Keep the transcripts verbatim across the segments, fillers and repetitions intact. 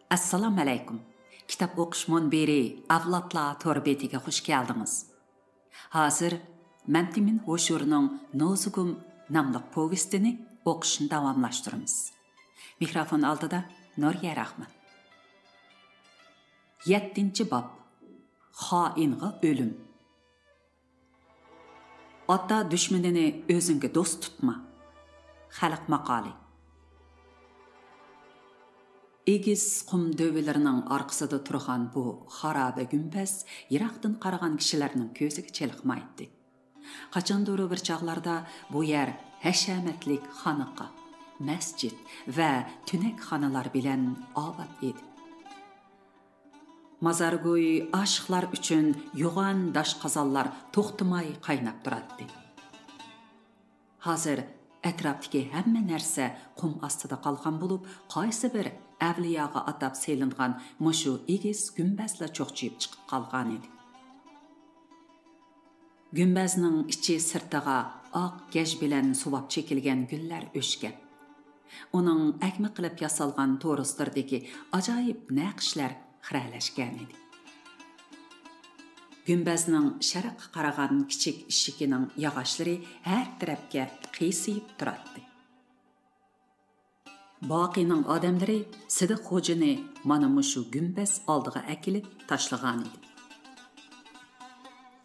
ئەسسالامۇئەلەيكۇم. كىتاب ئوقۇش مۇنبىرى ئەۋلادلار تور بېتىگە خۇش كەلدىڭىز. ھازىر مەمتىمىن ھوشۇرنىڭ نوزۇگۇم ناملىق پوۋېستىنى ئوقۇشنى داۋاملاشتۇرىمىز. مىكروفون ئالدىدا نۇرىيە راخمان. يەتتىنچى باب. خائىنغا ئۆلۈم. ئاتا دۈشمىنىنى ئۆزۈڭگە دوست تۇتما. خەلق ماقالى. ئېگىز قۇم دۆۋىلىرىنىڭ ئارقىسىدا تۇرغان بۇ خارابە گۈمبەز يىراقتىن قارىغان كىشىلەرنىڭ كۆزىگە چېلىقمايتتى. قاچاندۇر بىر چاغلاردا بۇ يەر ھەشەمەتلىك خانىقا، مەسچىت ۋە تۈنەكخانىلار بىلەن ئاۋات ئىدى. مازارگوي ئاشىقلار ئۈچۈن يوغان داش قازانلار توختىماي قايناپ تۇراتتى. ھازىر ئەتراپتىكى ھەممە نەرسە قۇم ئاستىدا قالغان بولۇپ، قايسى بىر ئەۋلىياغا ئاتاپ سېلىنغان مۇشۇ ئېگىز گۈمبەزلا چوقچىيىپ چىقىپ قالغانىدى. گۈمبەزنىڭ ئىچى سىرتىغا ئاق گەج بىلەن سۇۋاپ چېكىلگەن گۈللەر ئۆسكەن. ئۇنىڭ ئەگمە قىلىپ ياسالغان تورۇسلىرىدىكى ئاجايىپ نەقىشلەر خىرەلەشكەنىدى. گۈمبەزنىڭ شەرققە قارىغان كىچىك ئىشىكىنىڭ ياغاچلىرى ھەر تەرەپكە قىيسىيىپ تۇراتتى. باقىنىڭ ئادەملىرى سىدىق خوجىنى مانا مۇشۇ گۈمبەز ئالدىغا ئەكېلىپ تاشلىغانىدى.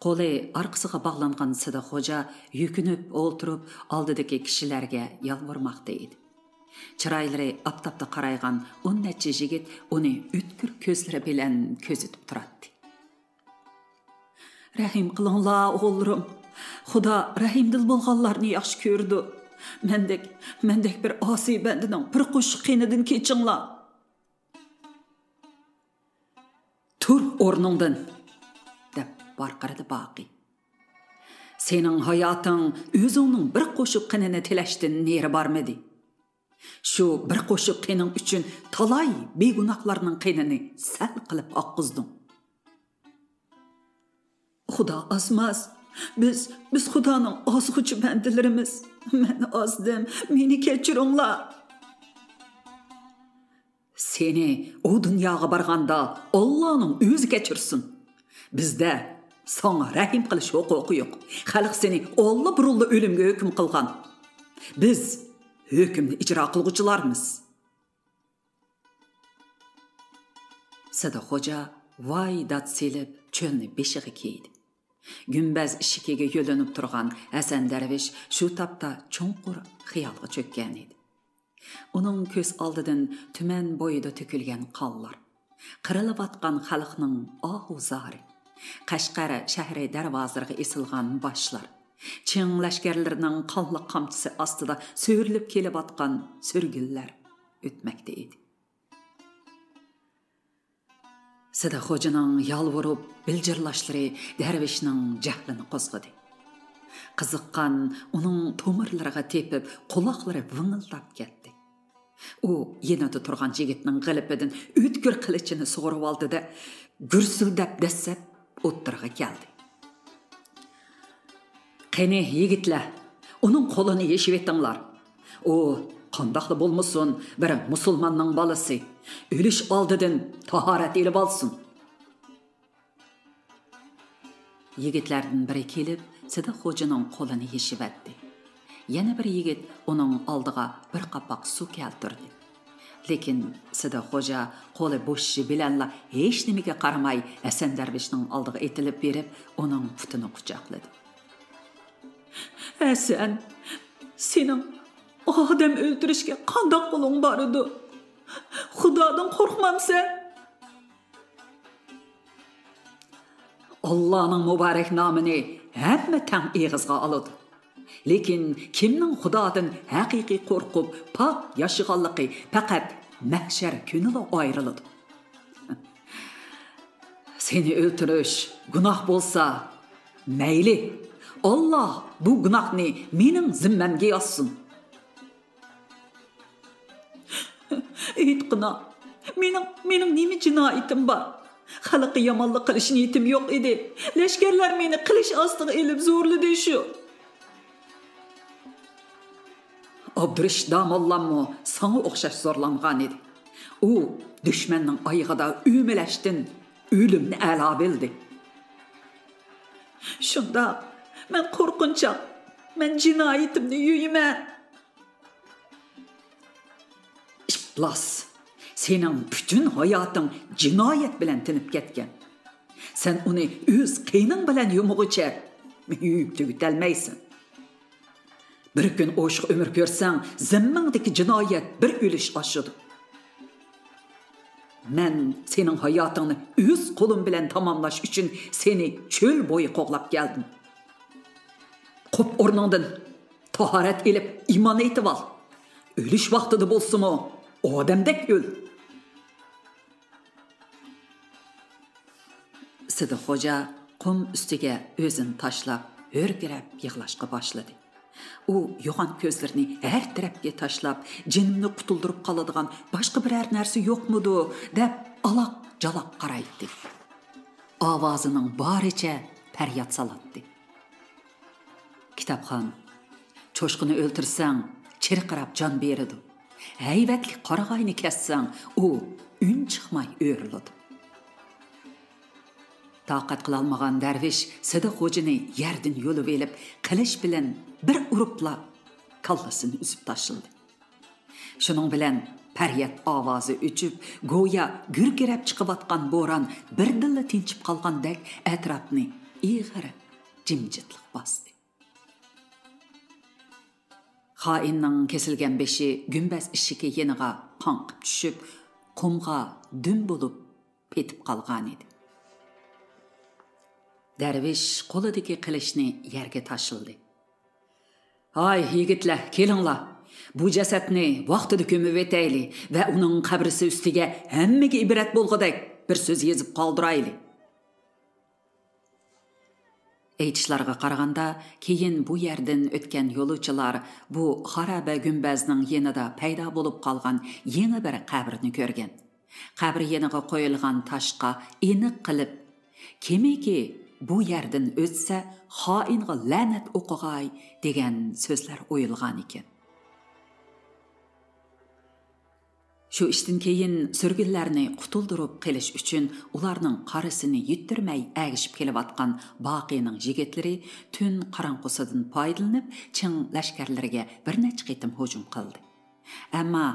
قولى ئارقىسىغا باغلانغان سىدىق خوجا يۈكۈنۈپ ئولتۇرۇپ، ئالدىدىكى كىشىلەرگە يالۋۇرماقتا ئىدى. چىرايلىرى ئاپتاپتا قارايغان ئون نەچچە يىگىت ئۇنى ئۆتكۈر كۆزلىرى بىلەن كۆزىتىپ تۇراتتى. «رەھىم قىلىڭلار، ئوغۇللىرىم. خۇدا رەھىمدىل بولغانلارنى ياخشى كۆرىدۇ. مەندەك، مەندەك بىر ئاسىي بەندىنىڭ بىر قوشۇق قېنىدىن كېچىڭلار.» «تۇر ئورنۇڭدىن!» دەپ ۋارقىرىدى باقى. «سېنىڭ ھاياتىڭ ئۆزۈڭنىڭ بىر قوشۇق قېنىنى تىلەشتىن نېرى بارمىدى. شۇ بىر قوشۇق قېنىڭ ئۈچۈن تالاي بىگۇناھلارنىڭ قېنىنى سەل قىلىپ ئاققۇزدۇڭ.» «خۇدا ئازماس. بىز، بىز خۇدانىڭ ئازغۇچى بەندىلىرىمىز. مەن ئازدىم، مېنى كەچۈرۈڭلار.» «سېنى ئۇ دۇنياغا بارغاندا ئاللانىڭ ئۆزى كەچۈرسۇن. بىزدە ساڭا رەھىم قىلىش ھوقۇقى يوق. خەلق سېنى ئاللىبۇرۇنلا ئۆلۈمگە ھۆكۈم قىلغان. بىز ھۆكۈمنى ئىجرا قىلغۇچىلارمىز.» سىدىق خوجا ۋاي داد سېلىپ چۆلنى بېشىغا كىيدى. گۈمبەز ئىشىكىگە يۆلىنىپ تۇرغان ھەسەن دەرۋىش شۇ تاپتا چوڭقۇر خىيالغا چۆككەنىدى. ئۇنىڭ كۆز ئالدىدىن تۈمەن بويىدا تۆكۈلگەن قانلار، قىرىلىۋاتقان خەلقنىڭ ئاھۇ زارى، قەشقەر شەھىرى دەرۋازىلىرىغا ئېسىلغان باشلار، چىڭ لەشكەرلىرىنىڭ قانلىق قامچىسى ئاستىدا سۆرىلىپ كېلىۋاتقان سۈرگۈنلەر ئۆتمەكتە ئىدى. سىدىق خوجىنىڭ يالۋۇرۇپ بىلجىرلاشلىرى دەرۋىشنىڭ جەھلىنى قوزغىدى. قىزىققان ئۇنىڭ تومۇرلىرىغا تېپىپ، قۇلاقلىرى ۋىڭىلداپ كەتتى. ئۇ يېنىدا تۇرغان يىگىتنىڭ غىلىپىدىن ئۆتكۈر قىلىچىنى سۇغۇرۇۋالدى-دە، گۈرسۈلدەپ دەسسەپ ئوتتۇرىغا كەلدى. «قېنى، يىگىتلەر، ئۇنىڭ قولىنى يېشىۋېتىڭلار. ئۇ قانداقلا بولمىسۇن، بىر مۇسۇلماننىڭ بالىسى. ئۆلۈش ئالدىدىن تاھارەت ئېلىۋالسۇن.» يىگىتلەردىن بىرى كېلىپ، سىدىق خوجىنىڭ قولىنى يېشىۋەتتى. يەنە بىر يىگىت ئۇنىڭ ئالدىغا بىر قاپاق سۇ كەلتۈردى. لېكىن سىدىق خوجا قولى بوشىشى بىلەنلا ھېچنېمىگە قارىماي ھەسەن دەرۋىشنىڭ ئالدىغا ئېتىلىپ بېرىپ، ئۇنىڭ پۇتىنى قۇچاقلىدى. «ھەسەن، سېنىڭ ئادەم ئۆلتۈرۈشكە قانداق قولۇڭ بارىدۇ؟ خۇدادىن قورقمامسەن؟» «ئاللانىڭ مۇبارەك نامىنى ھەممە تەڭ ئېغىزغا ئالىدۇ. لېكىن كىمنىڭ خۇدادىن ھەقىقىي قورقۇپ، پاك ياشىغانلىقى پەقەت مەھشەر كۈنىلا ئايرىلىدۇ.» «سېنى ئۆلتۈرۈش گۇناھ بولسا، مەيلى، ئاللا بۇ گۇناھنى مېنىڭ زىممەمگە يازسۇن.» «ئېيتقىنا، مېنىڭ، مېنىڭ نېمە جىنايىتىم بار؟ خەلققە يامانلىق قىلىش نىيىتىم يوق ئىدى. لەشكەرلەر مېنى قىلىچ ئاستىغا ئېلىپ زورلىدى شۇ.» «ئابدۇرېشىت داموللاممۇ ساڭا ئوخشاش زورلانغانىدى. ئۇ دۈشمەننىڭ ئايىغىدا ئۆمىلەشتىن ئۆلۈمنى ئەلا بىلدى. شۇنداق، مەن قورقۇنچاق، مەن جىنايىتىمنى يۇيىمەن. ئىپلاس، سېنىڭ پۈتۈن ھاياتىڭ جىنايەت بىلەن تىنىپ كەتكەن. سەن ئۇنى ئۆز قېنىڭ بىلەن يۇمىغۇچە يۇيۇپ تۈگىتەلمەيسەن. بىر كۈن ئوشۇق ئۆمۈر كۆرسەڭ، زىممىڭدىكى جىنايەت بىر ئۈلۈش ئاشىدۇ. مەن سېنىڭ ھاياتىڭنى ئۆز قولۇم بىلەن تاماملاش ئۈچۈن سېنى چۆل بويى قوغلاپ كەلدىم. قوپ ئورنۇڭدىن، تاھارەت ئېلىپ ئىمان ئېيتىۋال. ئۆلۈش ۋاقتىدا بولسىمۇ ئادەمدەك ئۆل. سىدىق خوجا قۇم ئۈستىگە ئۆزىنى تاشلاپ، ھۆركىرەپ يىغلاشقا باشلىدى. ئۇ يوغان كۆزلىرىنى ھەر تەرەپكە تاشلاپ، جېنىمنى قۇتۇلدۇرۇپ قالىدىغان باشقا بىرەر نەرسە يوقمىدۇ دەپ ئالاق-جالاق قارايتتى. ئاۋازىنىڭ بارىچە پەرياد سالاتتى. كىتابخان، چوشقىنى ئۆلتۈرسەڭ، چىرقىراپ جان بېرىدۇ. ھەيۋەتلىك قارىغاينى كەسسەڭ، ئۇ ئۈن چىقماي ئۆرۈلىدۇ. تاقەت قىلالمىغان دەرۋىش سىدىق خوجىنى يەردىن يۇلۇۋېلىپ، قىلىچ بىلەن بىر ئۇرۇپلا كاللىسىنى ئۈزۈپ تاشلىدى. شۇنىڭ بىلەن پەرياد ئاۋازى ئۆچۈپ، گويا گۈركىرەپ چىقىۋاتقان بوران بىردىنلا تىنچىپ قالغاندەك ئەتراپنى ئېغىر جىمجىتلىق باستى. خائىننىڭ كېسىلگەن بېشى گۈمبەز ئىشىكى يېنىغا قاڭقىپ چۈشۈپ، قۇمغا دۈم بولۇپ پېتىپ قالغانىدى. دەرۋىش قولىدىكى قىلىچنى يەرگە تاشلىدى. ھاي، يىگىتلەر، كېلىڭلار! بۇ جەسەتنى ۋاقتىدا كۆمۈۋېتەيلى ۋە ئۇنىڭ قەبرىسى ئۈستىگە ھەممىگە ئىبرەت بولغۇدەك بىر سۆز يېزىپ قالدۇرايلى. ئېيتىشلارغا قارىغاندا، كېيىن بۇ يەردىن ئۆتكەن يولۇچىلار بۇ خارابە گۈمبەزنىڭ يېنىدا پەيدا بولۇپ قالغان يېڭى بىر قەبرىنى كۆرگەن. قەبرە يېنىغا قويۇلغان تاشقا ئېنىق قىلىپ، كىمكى بۇ يەردىن ئۆتسە، خائىنغا لەنەت ئوقۇغاي، دېگەن سۆزلەر ئويۇلغانىكەن. شۇ ئىشتىن كېيىن سۈرگۈنلەرنى قۇتۇلدۇرۇپ قېلىش ئۈچۈن ئۇلارنىڭ قارىسىنى يىتتۈرمەي ئەگىشىپ كېلىۋاتقان باقىنىڭ يىگىتلىرى تۈن قاراڭغۇسىدىن پايدىلىنىپ، چىڭ لەشكەرلىرىگە بىر نەچچە قېتىم ھۇجۇم قىلدى. ئەمما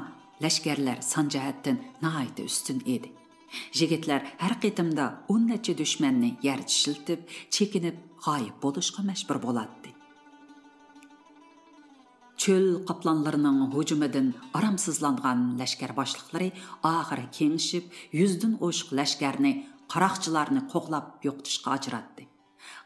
لەشكەرلەر سان جەھەتتىن ناھايىتى ئۈستۈن ئىدى. يىگىتلەر ھەر قېتىمدا ئون نەچچە دۈشمەننى يەر چىشلىتىپ، چېكىنىپ غايىب بولۇشقا مەجبۇر بولاتتى. چۆل قاپلانلىرىنىڭ ھۇجۇمىدىن ئارامسىزلانغان لەشكەر باشلىقلىرى ئاخىرى كېڭىشىپ، يۈزدىن ئوشۇق لەشكەرنى قاراقچىلارنى قوغلاپ يوقىتىشقا ئاجراتتى.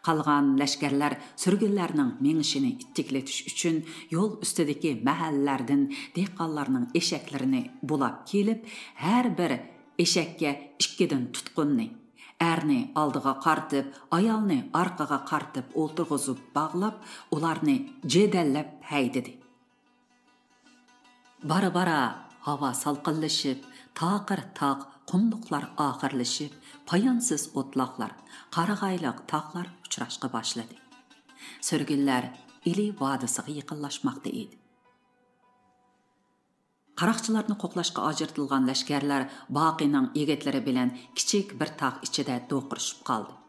قالغان لەشكەرلەر سۈرگۈنلەرنىڭ مېڭىشىنى ئىتتىكلىتىش ئۈچۈن يول ئۈستىدىكى مەھەللىلەردىن دېھقانلارنىڭ ئېشەكلىرىنى بۇلاپ كېلىپ، ھەر بىر ئېشەككە ئىككىدىن تۇتقۇننى، ئەرنى ئالدىغا قارىتىپ، ئايالنى ئارقىغا قارىتىپ ئولتۇرغۇزۇپ باغلاپ، ئۇلارنى جېدەللەپ ھەيدىدى. بارا-بارا ھاۋا سالقىنلىشىپ، تاقىر تاغ، قۇملۇقلار ئاخىرلىشىپ، پايانسىز ئوتلاقلار، قارىغايلىق تاغلار ئۇچراشقا باشلىدى. سۈرگۈنلەر ئىلى ۋادىسىغا يېقىنلاشماقتا ئىدى. قاراقچىلارنى قوغلاشقا ئاجرىتىلغان لەشكەرلەر باقىنىڭ يىگىتلىرى بىلەن كىچىك بىر تاغ ئىچىدە دوقۇرۇشۇپ قالدى.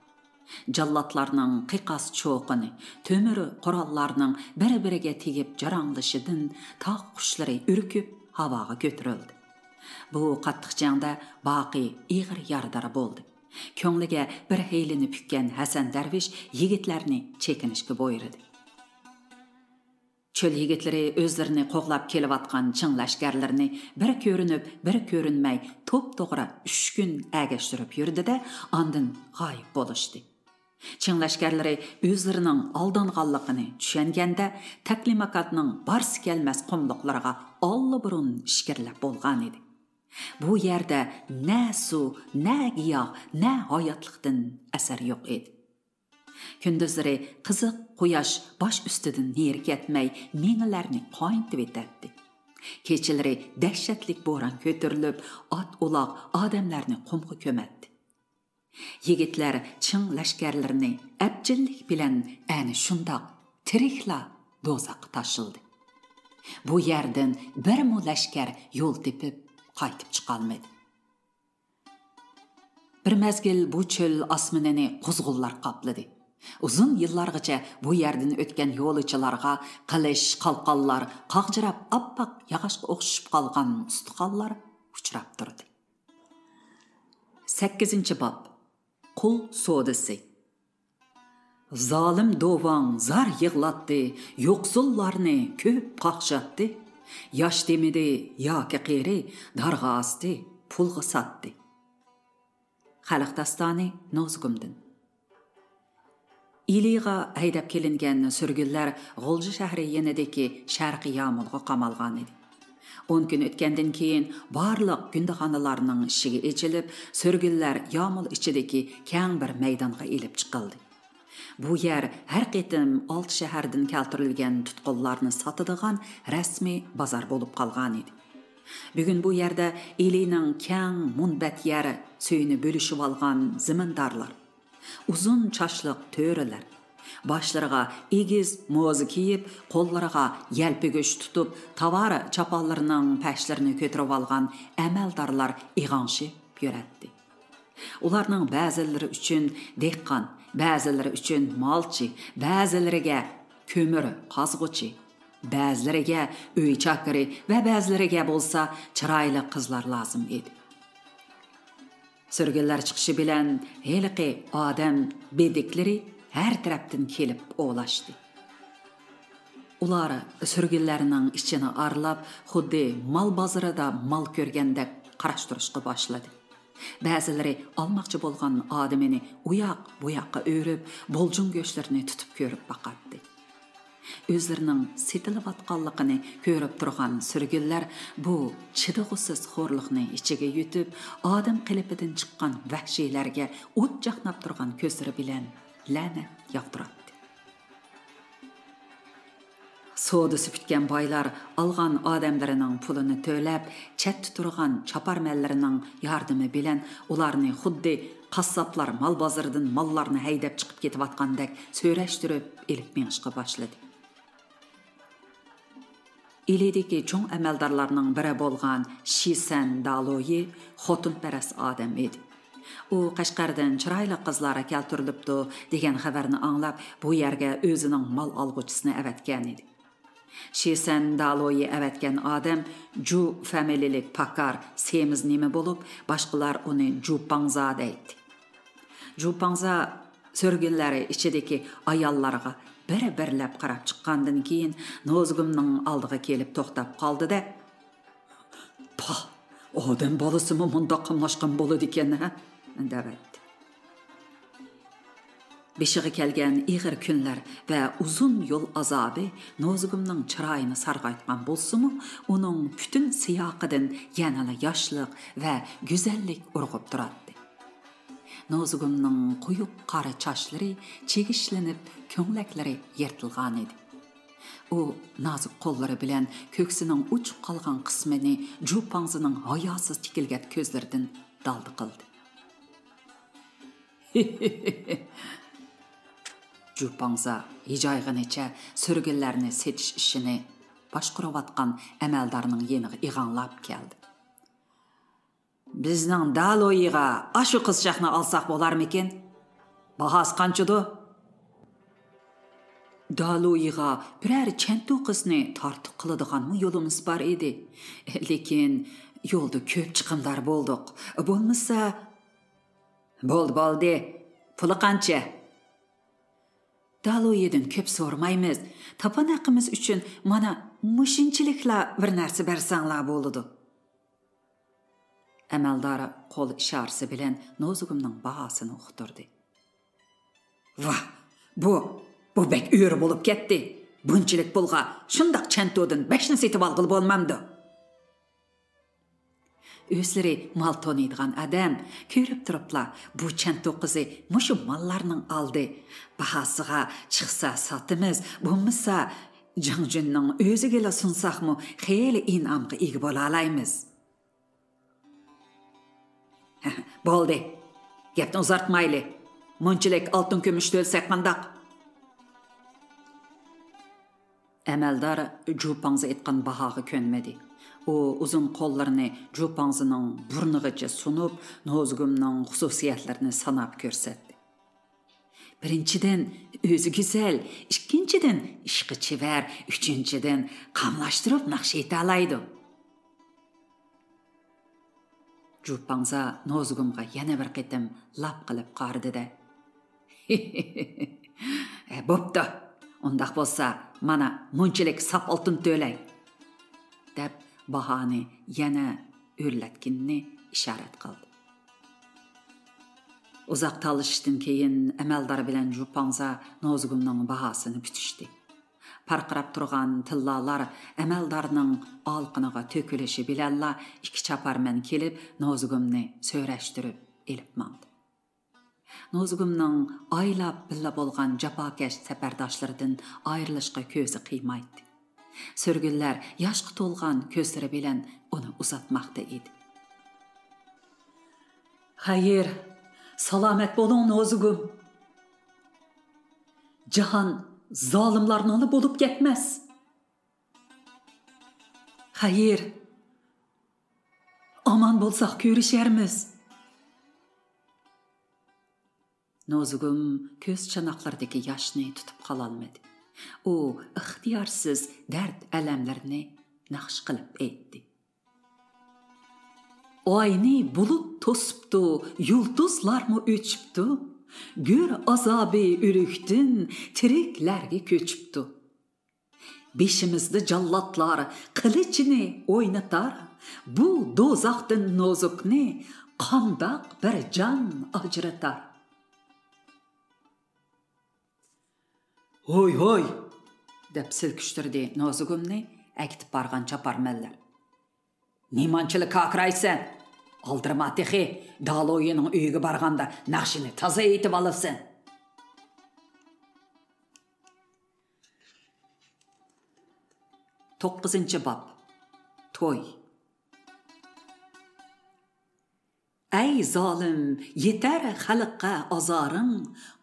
جاللاتلارنىڭ قىقاس چوقۇنى، تۆمۈر قوراللارنىڭ بىر-بىرىگە تېگىپ جاراڭلىشىدىن تاغ قۇشلىرى ئۈركۈپ ھاۋاغا كۆتۈرۈلدى. بۇ قاتتىق جەڭدە باقى ئېغىر يارىدار بولدى. كۆڭلىگە بىر ھىيلىنى پۈككەن ھەسەن دەرۋىش يىگىتلەرنى چېكىنىشكە بۇيرۇدى. چۆل يىگىتلىرى ئۆزلىرىنى قوغلاپ كېلىۋاتقان چىڭ لەشكەرلىرىنى بىر كۆرۈنۈپ، بىر كۆرۈنمەي توپتوغرا ئۈچ كۈن ئەگەشتۈرۈپ يۈردى-دە، ئاندىن غايىب بولۇشتى. چىڭ لەشكەرلىرى ئۆزلىرىنىڭ ئالدانغانلىقىنى چۈشەنگەندە، تەكلىماكاننىڭ بارسا كەلمەس قۇملۇقلىرىغا ئاللىبۇرۇن ئىچكىرىلەپ بولغانىدى. بۇ يەردە نە سۇ، نە گىياھ، نە ھاياتلىقتىن ئەسەر يوق ئىدى. كۈندۈزلىرى قىزىق قۇياش باش ئۈستىدىن نېرى كەتمەي، مېڭىلەرنى قاينىتىۋېتەتتى. كېچىلىرى دەھشەتلىك بوران كۆتۈرۈلۈپ، ئات-ئۇلاغ ئادەملەرنى قۇمغا كۆمەتتى. يىگىتلەر چىڭ لەشكەرلىرىنى ئەپچىللىك بىلەن ئەنە شۇنداق تىرىكلا دوزاخقا تاشلىدى. بۇ يەردىن بىرمۇ لەشكەر يول تېپىپ قايتىپ چىقالمىدى. بىر مەزگىل بۇ چۆل ئاسمىنىنى قۇزغۇنلار قاپلىدى. ئۇزۇن يىللارغىچە بۇ يەردىن ئۆتكەن يولۇچىلارغا قىلىچ، قالقانلار، قاغجىراپ ئاپئاق ياغاچقا ئوخشىشىپ قالغان ئۇستىخانلار ئۇچراپ تۇردى. سەككىزىنچى باب. قۇل سودىسى. زالىم دوۋاڭ زار يىغلاتتى، يوقسۇللارنى كۆپ قاقشاتتى. ياش دېمىدى ياكى قېرى، دارغا ئاستى، پۇلغا ساتتى. خەلق داستانى نوزۇگۇمدىن. ئىلىغا ھەيدەپ كېلىنگەن سۈرگۈنلەر غۇلجا شەھىرى يېنىدىكى شەرقىي يامۇلغا قامالغان ئىدى. ئون كۈن ئۆتكەندىن كېيىن، بارلىق گۇندىخانىلارنىڭ ئىشىكى ئېچىلىپ، سۈرگۈنلەر يامۇل ئىچىدىكى كەڭ بىر مەيدانغا ئېلىپ چىقىلدى. بۇ يەر ھەر قېتىم ئالتە شەھەردىن كەلتۈرۈلگەن تۇتقۇنلارنى ساتىدىغان رەسمىي بازار بولۇپ قالغان ئىدى. بۈگۈن بۇ يەردە ئىلىنىڭ كەڭ مۇنبەت يەر سۈيىنى بۆلۈشۈۋالغان زېمىندارلار، ئۇزۇن چاچلىق تۆرىلەر، باشلىرىغا ئېگىز موزا كىيىپ، قوللىرىغا يەلپۈگۈچ تۇتۇپ، تاۋار چاپانلىرىنىڭ پەشلىرىنى كۆتۈرۈۋالغان ئەمەلدارلار ئېغاڭشىپ يۈرەتتى. ئۇلارنىڭ بەزىلىرى ئۈچۈن دېھقان، بەزىلىرى ئۈچۈن مالچى، بەزىلىرىگە كۆمۈر قازغۇچى، بەزىلىرىگە ئۆي چاكىرى ۋە بەزىلىرىگە بولسا چىرايلىق قىزلار لازىم ئىدى. سۈرگۈنلەر چىقىشى بىلەن ھېلىقى ئادەم بېدىكلىرى ھەر تەرەپتىن كېلىپ ئولاشتى. ئۇلار سۈرگۈنلەرنىڭ ئىچىنى ئارىلاپ، خۇددى مال بازىرىدا مال كۆرگەندەك قاراشتۇرۇشقا باشلىدى. بەزىلىرى ئالماقچى بولغان ئادىمىنى ئۇياق-بۇياققا ئۆرۈپ، بولجۇڭ گۆشلىرىنى تۇتۇپ كۆرۈپ باقاتتى. ئۆزلىرىنىڭ سېتىلىۋاتقانلىقىنى كۆرۈپ تۇرغان سۈرگۈنلەر بۇ چىدىغۇسىز خورلۇقنى ئىچىگە يۇتۇپ، ئادەم قېلىپىدىن چىققان ۋەھشىيلەرگە ئوت چاقناپ تۇرغان كۆزلىرى بىلەن لەنەت ياغدۇراتتى. سودىسى پۈتكەن بايلار ئالغان ئادەملىرىنىڭ پۇلىنى تۆلەپ، چەتتە تۇرغان چاپارمەنلىرىنىڭ ياردىمى بىلەن ئۇلارنى خۇددى قاسساپلار مال بازىرىدىن ماللارنى ھەيدەپ چىقىپ كېتىۋاتقاندەك سۆرەشتۈرۈپ ئېلىپ مېڭىشقا باشلىدى. ئىلىدىكى چوڭ ئەمەلدارلارنىڭ بىرى بولغان شىسەن دالويى خوتۇنپەرەس ئادەم ئىدى. ئۇ قەشقەردىن چىرايلىق قىزلار كەلتۈرۈلۈپتۇ دېگەن خەۋەرنى ئاڭلاپ، بۇ يەرگە ئۆزىنىڭ مال ئالغۇچىسىنى ئەۋەتكەن ئىدى. شىسەن دالويى ئەۋەتكەن ئادەم جۇ فامىلىلىك پاكار سېمىز نېمە بولۇپ، باشقىلار ئۇنى جۇ پاڭزا دەيتتى. جۇ پاڭزا سۈرگۈنلەر ئىچىدىكى ئاياللارغا بىر-بىرلەپ قاراپ چىققاندىن كېيىن، نوزۇگۇمنىڭ ئالدىغا كېلىپ توختاپ قالدى-دە، پاھ، ئادەم بالىسىمۇ مۇنداق قاملاشقان بولىدىكەن ھە، دەۋەتتى. بېشىغا كەلگەن ئېغىر كۈنلەر ۋە ئۇزۇن يول ئازابى نوزۇگۇمنىڭ چىرايىنى سارغايتقان بولسىمۇ، ئۇنىڭ پۈتۈن سىياقىدىن يەنىلا ياشلىق ۋە گۈزەللىك ئۇرغۇپ تۇراتتى. نوزۇگۇمنىڭ قويۇق قارا چاچلىرى چىگىشلىنىپ، كۆڭلەكلىرى يىرتىلغانىدى. ئۇ نازۇك قوللىرى بىلەن كۆكسىنىڭ ئۇچۇپ قالغان قىسمىنى جۇ پاڭزىنىڭ ھاياسىز تىكىلگەن كۆزلىرىدىن دالدا قىلدى. جۇ پاڭزا ھىجايغىنىچە سۈرگۈنلەرنى سېتىش ئىشىنى باشقۇرۇۋاتقان ئەمەلدارنىڭ يېنىغا ئېغاڭلاپ كەلدى. بىزنىڭ دالويىغا ئاشۇ قىزچاقنى ئالساق بولارمىكىن؟ باھاسى قانچىدۇ؟ دالويىغا بىرەر چەنتۇ قىزنى تارتۇق قىلىدىغانمۇ يولىمىز بار ئىدى. لېكىن يولدا كۆپ چىقىمدار بولدۇق. بولمىسا، بولدى، بولدى. پۇلى قانچە؟ دالويىدىن كۆپ سورىمايمىز. تاپان ھەققىمىز ئۈچۈن مانا مۇشۇنچىلىكلا بىر نەرسە بەرسەڭلار بولىدۇ. ئەمەلدار قول ئىشارىسى بىلەن نوزۇگۇمنىڭ باھاسىنى ئۇقتۇردى. ۋاھ، بۇ، بۇ بەك ئۆرە بولۇپ كەتتى. بۇنچىلىك پۇلغا شۇنداق چەنتۇدىن بەشنى سېتىۋالغىلى بولمامدۇ؟ ئۆزلىرى مال تونۇيدىغان ئادەم، كۆرۈپ تۇرۇپلا، بۇ چەنتۇ قىزى مۇشۇ ماللارنىڭ ئالدى. باھاسىغا چىقسا ساتىمىز، بولمىسا جاڭجۈننىڭ ئۆزىگىلا سۇنساقمۇ خېلى ئىنئامغا ئىگە بولالايمىز. بولدى، گەپنى ئۇزارتمايلى. مۇنچىلىك ئالتۇن كۈمۈش تۆلىسەك قانداق؟ ئەمەلدار جۇ پاڭزا ئېيتقان باھاغا كۆنمىدى. ئۇ ئۇزۇن قوللىرىنى جۇپاڭزىنىڭ بۇرنىغىچە سۇنۇپ، نوزۇگۇمنىڭ خۇسۇسىيەتلىرىنى ساناپ كۆرسەتتى. بىرىنچىدىن، ئۆزى گۈزەل، ئىككىنچىدىن، ئىشقا چېۋەر، ئۈچىنچىدىن، قاملاشتۇرۇپ ناخشا ئېيتالايدۇ. جۇپاڭزا نوزۇگۇمغا يەنە بىر قېتىم لاپ قىلىپ قارىدى-دە، «ھە، بوپتۇ. ئۇنداق بولسا، مانا مۇنچىلىك ساپ ئالتۇن تۆلەي.» دەپ، باھانى يەنە ئۆرلەتكىنىنى ئىشارەت قىلدى. ئۇزاق تالىشىشتىن كېيىن، ئەمەلدار بىلەن جۇپاڭزا نوزۇگۇمنىڭ باھاسىنى پۈتۈشتى. پارقىراپ تۇرغان تىللالار ئەمەلدارنىڭ ئالىقىنىغا تۆكۈلۈشى بىلەنلا، ئىككى چاپارمەن كېلىپ، نوزۇگۇمنى سۆرەشتۈرۈپ ئېلىپ ماڭدى. نوزۇگۇمنىڭ ئايلاپ بىللە بولغان جاپاكەش سەپەرداشلىرىدىن ئايرىلىشقا كۆزى قىيمايتتى. سۈرگۈنلەر ياشقا تولغان كۆزلىرى بىلەن ئۇنى ئۇزاتماقتا ئىدى. «خەير، سالامەت بولۇڭ، نوزۇگۇم. جاھان زالىملارنىڭلا بولۇپ كەتمەس. خەير، ئامان بولساق كۆرۈشەرمىز.» نوزۇگۇم كۆز چاناقلىرىدىكى ياشنى تۇتۇپ قالالمىدى. ئۇ ئىختىيارسىز دەرد-ئەلەملىرىنى ناخشا قىلىپ ئېيتتى. ئاينى بۇلۇت توسۇپتۇ، يۇلتۇزلارمۇ ئۆچۈپتۇ. گۆر ئازابى ئۆلۈكتىن تىرىكلەرگە كۆچۈپتۇ. بېشىمىزدا جاللاتلار قىلىچىنى ئوينىتار. بۇ دوزاختىن نوزۇكنى قانداق بىر جان ئاجرىتار؟ «ھوي، ھوي!» دەپ سىلكىشتۈردى نوزۇگۇمنى ئەكېتىپ بارغان چاپارمەنلەر. «نېمانچىلا كاكىرايسەن؟ ئالدىرىما تېخى، دالويىنىڭ ئۆيىگە بارغاندا ناخشىنى تازا ئېيتىۋالىسەن.» توققۇزىنچى باب. توي. ئەي زالىم، يېتەر خەلققە ئازارىڭ،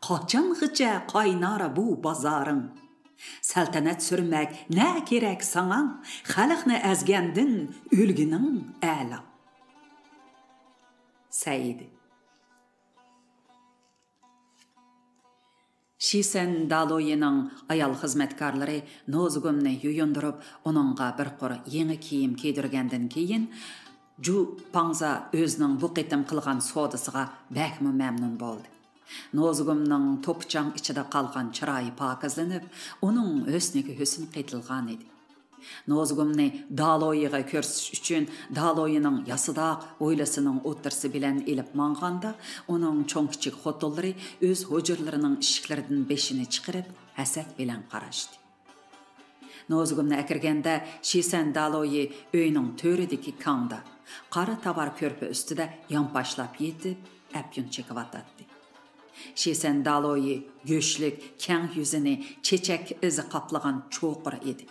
قاچانغىچە قاينار بۇ بازارىڭ؟ سەلتەنەت سۈرمەك نە كېرەك ساڭا، خەلقنى ئەزگەندىن ئۆلگىنىڭ ئەلا. سەئىدى. شىسەن دالويىنىڭ ئايال خىزمەتكارلىرى نوزۇگۇمنى يۇيۇندۇرۇپ، ئۇنىڭغا بىر قۇر يېڭى كىيىم كىيدۈرگەندىن كېيىن، جۇ پاڭزا ئۆزىنىڭ بۇ قېتىم قىلغان سودىسىغا بەكمۇ مەمنۇن بولدى. نوزۇگۇمنىڭ توپا-چاڭ ئىچىدە قالغان چىرايى پاكىزلىنىپ، ئۇنىڭ ھۆسنىگە ھۆسن قېتىلغانىدى. نوزۇگۇمنى دالويىغا كۆرسىتىش ئۈچۈن دالويىنىڭ ياسىداق ھويلىسىنىڭ ئوتتۇرىسى بىلەن ئېلىپ ماڭغاندا، ئۇنىڭ چوڭ-كىچىك خوتۇنلىرى ئۆز ھۇجرىلىرىنىڭ ئىشىكلىرىدىن بېشىنى چىقىرىپ، ھەسەت بىلەن قاراشتى. نوزۇگۇمنى ئەكىرگەندە، شىسەن دالويى ئۆينىڭ تۆرىدىكى كاڭدا، قارا تاۋار كۆرپە ئۈستىدە يانپاشلاپ يېتىپ، ئەپيۈن چېكىۋاتاتتى. شىسەن دالويى گۆشلۈك، كەڭ يۈزىنى چېچەك ئىزى قاپلىغان چوقۇر ئىدى.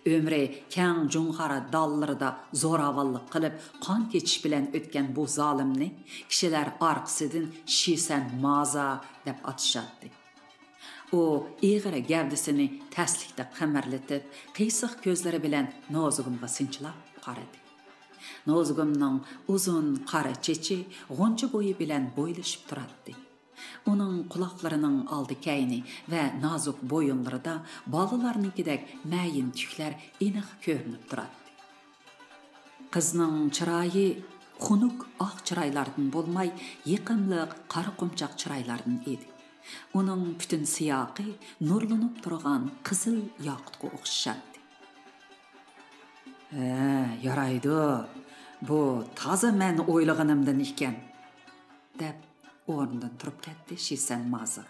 ئۆمرى كەڭ جۇڭخارا داللىرىدا زوراۋانلىق قىلىپ، قان كېچىش بىلەن ئۆتكەن بۇ زالىمنى كىشىلەر ئارقىسىدىن شىسەن مازا دەپ ئاتىشاتتى. ئۇ ئېغىر گەۋدىسىنى تەسلىكتە قىمىرلىتىپ، قىيسىق كۆزلىرى بىلەن نوزۇگۇمغا سىنچىلاپ قارىدى. نوزۇگۇمنىڭ ئۇزۇن قارا چېچى غۇنچە بويى بىلەن بويلىشىپ تۇراتتى. ئۇنىڭ قۇلاقلىرىنىڭ ئالدى كەينى ۋە نازۇك بويۇنلىرىدا بالىلارنىڭكىدەك مەيىن تۈكلەر ئېنىق كۆرۈنۈپ تۇراتتى. قىزنىڭ چىرايى خۇنۈك ئاق چىرايلاردىن بولماي، يېقىملىق قارا قۇمچاق چىرايلاردىن ئىدى. ئۇنىڭ پۈتۈن سىياقى نۇرلىنىپ تۇرغان قىزىل ياقۇتقا ئوخشىشاتتى. «ھە، يارايدۇ. بۇ تازا مەن ئويلىغىنىمدىن ئىكەن.» دەپ، ئورنىدىن تۇرۇپ كەتتى شىسەن مازا.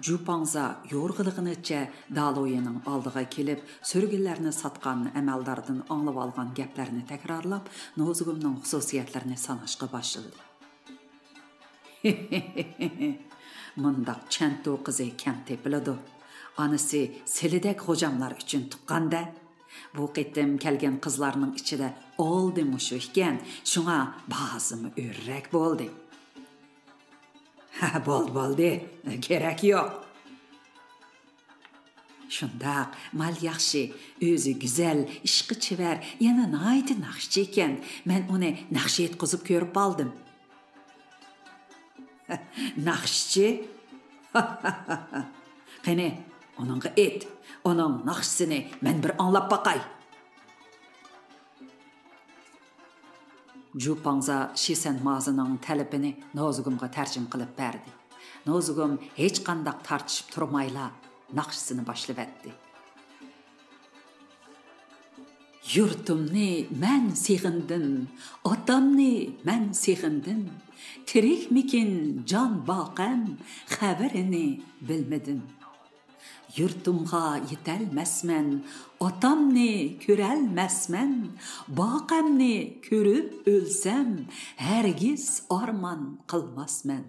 جۇپاڭزا يورغىلىغىنىچە دالويىنىڭ ئالدىغا كېلىپ، سۈرگۈنلەرنى ساتقان ئەمەلداردىن ئاڭلىۋالغان گەپلەرنى تەكرارلاپ، نوزۇگۇمنىڭ خۇسۇسىيەتلىرىنى ساناشقا باشلىدى. «مۇنداق چەنتۇ قىزى كەم تېپىلىدۇ. ئانىسى سىلىدەك غوجاملار ئۈچۈن تۇغقان-دە. بۇ قېتىم كەلگەن قىزلارنىڭ ئىچىدە ئالدى مۇشۇ ئىكەن، شۇڭا باھاسىمۇ ئۆررەك بولدى.» «ھە، بولدى، بولدى، كېرەك يوق.» شۇنداق، مال ياخشى، ئۆزى گۈزەل، ئىشقا چېۋەر، يەنە ناھايىتى ناخشىچى ئىكەن. مەن ئۇنى ناخشا ئېيتقۇزۇپ كۆرۈپ ئالدىم. ناخشىچى؟ قېنى، ئۇنىڭغا ئېيت، ئۇنىڭ ناخشىسىنى مەن بىر ئاڭلاپ باقاي. جۇ پاڭزا شىسەن مازىنىڭ تەلىپىنى نوزۇگۇمغا تەرجىمە قىلىپ بەردى. نوزۇگۇم ھېچقانداق تارتىشىپ تۇرمايلا ناخشىسىنى باشلىۋەتتى. يۇرتۇمنى مەن سېغىندىم، ئاتامنى مەن سېغىندىم. تىرىكمىكىن جان باقەم، خەۋىرىنى بىلمىدىم. يۇرتۇمغا يېتەلمەسمەن، ئاتامنى كۆرەلمەسمەن. باقەمنى كۆرۈپ ئۆلسەم، ھەرگىز ئارمان قىلماسمەن.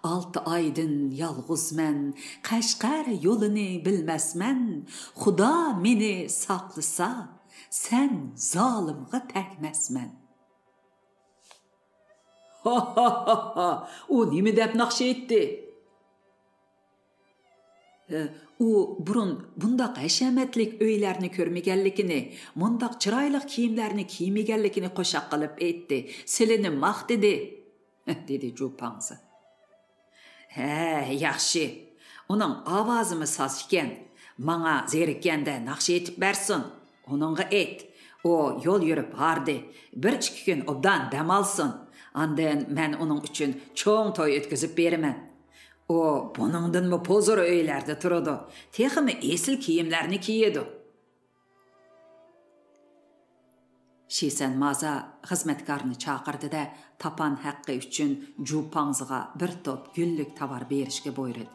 ئالتە ئايدىن يالغۇزمەن، قەشقەر يولىنى بىلمەسمەن. خۇدا مېنى ساقلىسا، سەن زالىمغا تەگمەسمەن. ھا-ھا-ھا-ھا! ئۇ نېمە دەپ ناخشا ئېيتتى؟ ئۇ بۇرۇن بۇنداق ھەشەمەتلىك ئۆيلەرنى كۆرمىگەنلىكىنى، مۇنداق چىرايلىق كىيىملەرنى كىيمىگەنلىكىنى قوشاق قىلىپ ئېيتتى، سىلىنى ماختىدى، دېدى جۇ پاڭزى. ھە، ياخشى. ئۇنىڭ ئاۋازىمۇ ساز ئىكەن. ماڭا زېرىككەندە ناخشا ئېيتىپ بەرسۇن. ئۇنىڭغا ئېيت، ئۇ يول يۈرۈپ ھاردى. بىر ئىككى كۈن ئوبدان دەم ئالسۇن. ئاندىن مەن ئۇنىڭ ئۈچۈن چوڭ توي ئۆتكۈزۈپ بېرىمەن. ئۇ بۇنىڭدىنمۇ پۇزۇر ئۆيلەردە تۇرىدۇ. تېخىمۇ ئېسىل كىيىملەرنى كىيىدۇ. شىسەن مازا خىزمەتكارنى چاقىردى-دە، تاپان ھەققى ئۈچۈن جۇ پاڭزىغا بىر توپ گۈللۈك تاۋار بېرىشكە بۇيرۇدى.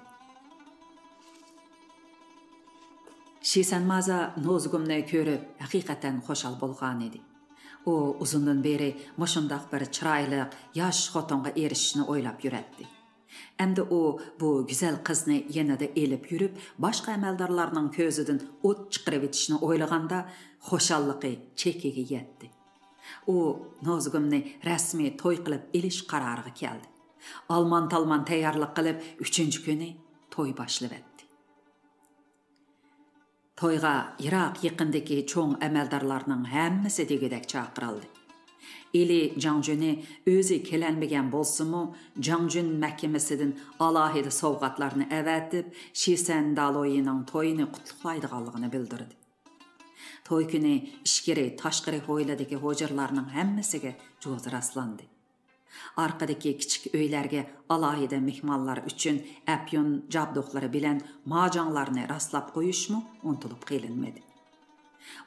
شىسەن مازا نوزۇگۇمنى كۆرۈپ، ھەقىقەتەن خۇشال بولغانىدى. ئۇ ئۇزۇندىن بېرى مۇشۇنداق بىر چىرايلىق ياش خوتۇنغا ئېرىشىشنى ئويلاپ يۈرەتتى. ئەمدى ئۇ بۇ گۈزەل قىزنى يېنىدا ئېلىپ يۈرۈپ، باشقا ئەمەلدارلارنىڭ كۆزىدىن ئوت چىقىرىۋېتىشنى ئويلىغاندا، خۇشاللىقى چېكىگە يەتتى. ئۇ نوزۇگۇمنى رەسمىي توي قىلىپ ئېلىش قارارىغا كەلدى. ئالمان-تالمان تەييارلىق قىلىپ، ئۈچىنچى كۈنى توي باشلىۋەتتى. تويغا يىراق-يېقىندىكى چوڭ ئەمەلدارلارنىڭ ھەممىسى دېگۈدەك چاقىرىلدى. ئىلى جاڭجۈنى ئۆزى كېلەلمىگەن بولسىمۇ، جاڭجۈن مەھكىمىسىدىن ئالاھىدە سوۋغاتلارنى ئەۋەتىپ، شىسەن دالويىنىڭ تويىنى قۇتلۇقلايدىغانلىقىنى بىلدۈردى. توي كۈنى ئىچكىرى تاشقىرى ھويلىدىكى ھۇجرىلارنىڭ ھەممىسىگە جوزا راسلاندى. ئارقىدىكى كىچىك ئۆيلەرگە ئالاھىدە مېھمانلار ئۈچۈن ئەپيۈن جابدۇقلىرى بىلەن ماجاڭلارنى راسلاپ قويۇشمۇ ئۇنتۇلۇپ قېلىنمىدى.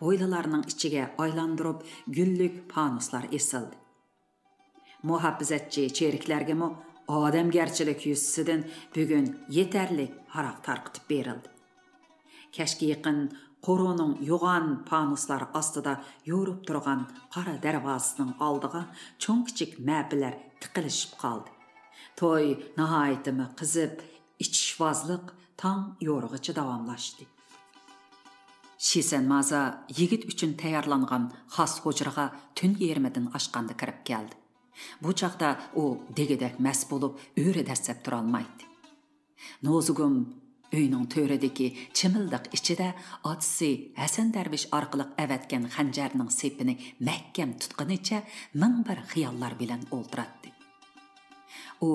ھويلىلارنىڭ ئىچىگە ئايلاندۇرۇپ گۈللۈك پانۇسلار ئېسىلدى. مۇھاپىزەتچى چېرىكلەرگىمۇ ئادەمگەرچىلىك يۈزىسىدىن بۈگۈن يېتەرلىك ھاراق تارقىتىپ بېرىلدى. كەچكە يېقىن قورۇنىڭ يوغان پانۇسلار ئاستىدا يورۇپ تۇرغان قارا دەرۋازىسىنىڭ ئالدىغا چوڭ-كىچىك مەپىلەر تىقىلىشىپ قالدى. توي ناھايىتىمۇ قىزىپ، ئىچىش-ۋازلىق تاڭ يورۇغىچە داۋاملاشتى. شىسەن مازا يىگىت ئۈچۈن تەييارلانغان خاس ھۇجرىغا تۈن يېرىمىدىن ئاشقاندا كىرىپ كەلدى. بۇ چاغدا ئۇ دېگۈدەك مەست بولۇپ، ئۆرە دەسسەپ تۇرالمايتتى. نوزۇگۇم ئۆينىڭ تۆرىدىكى چىمىلدىق ئىچىدە ئاتىسى ھەسەن دەرۋىش ئارقىلىق ئەۋەتكەن خەنجەرنىڭ سېپىنى مەھكەم تۇتقىنىچە مىڭ بىر خىياللار بىلەن ئولتۇراتتى. ئۇ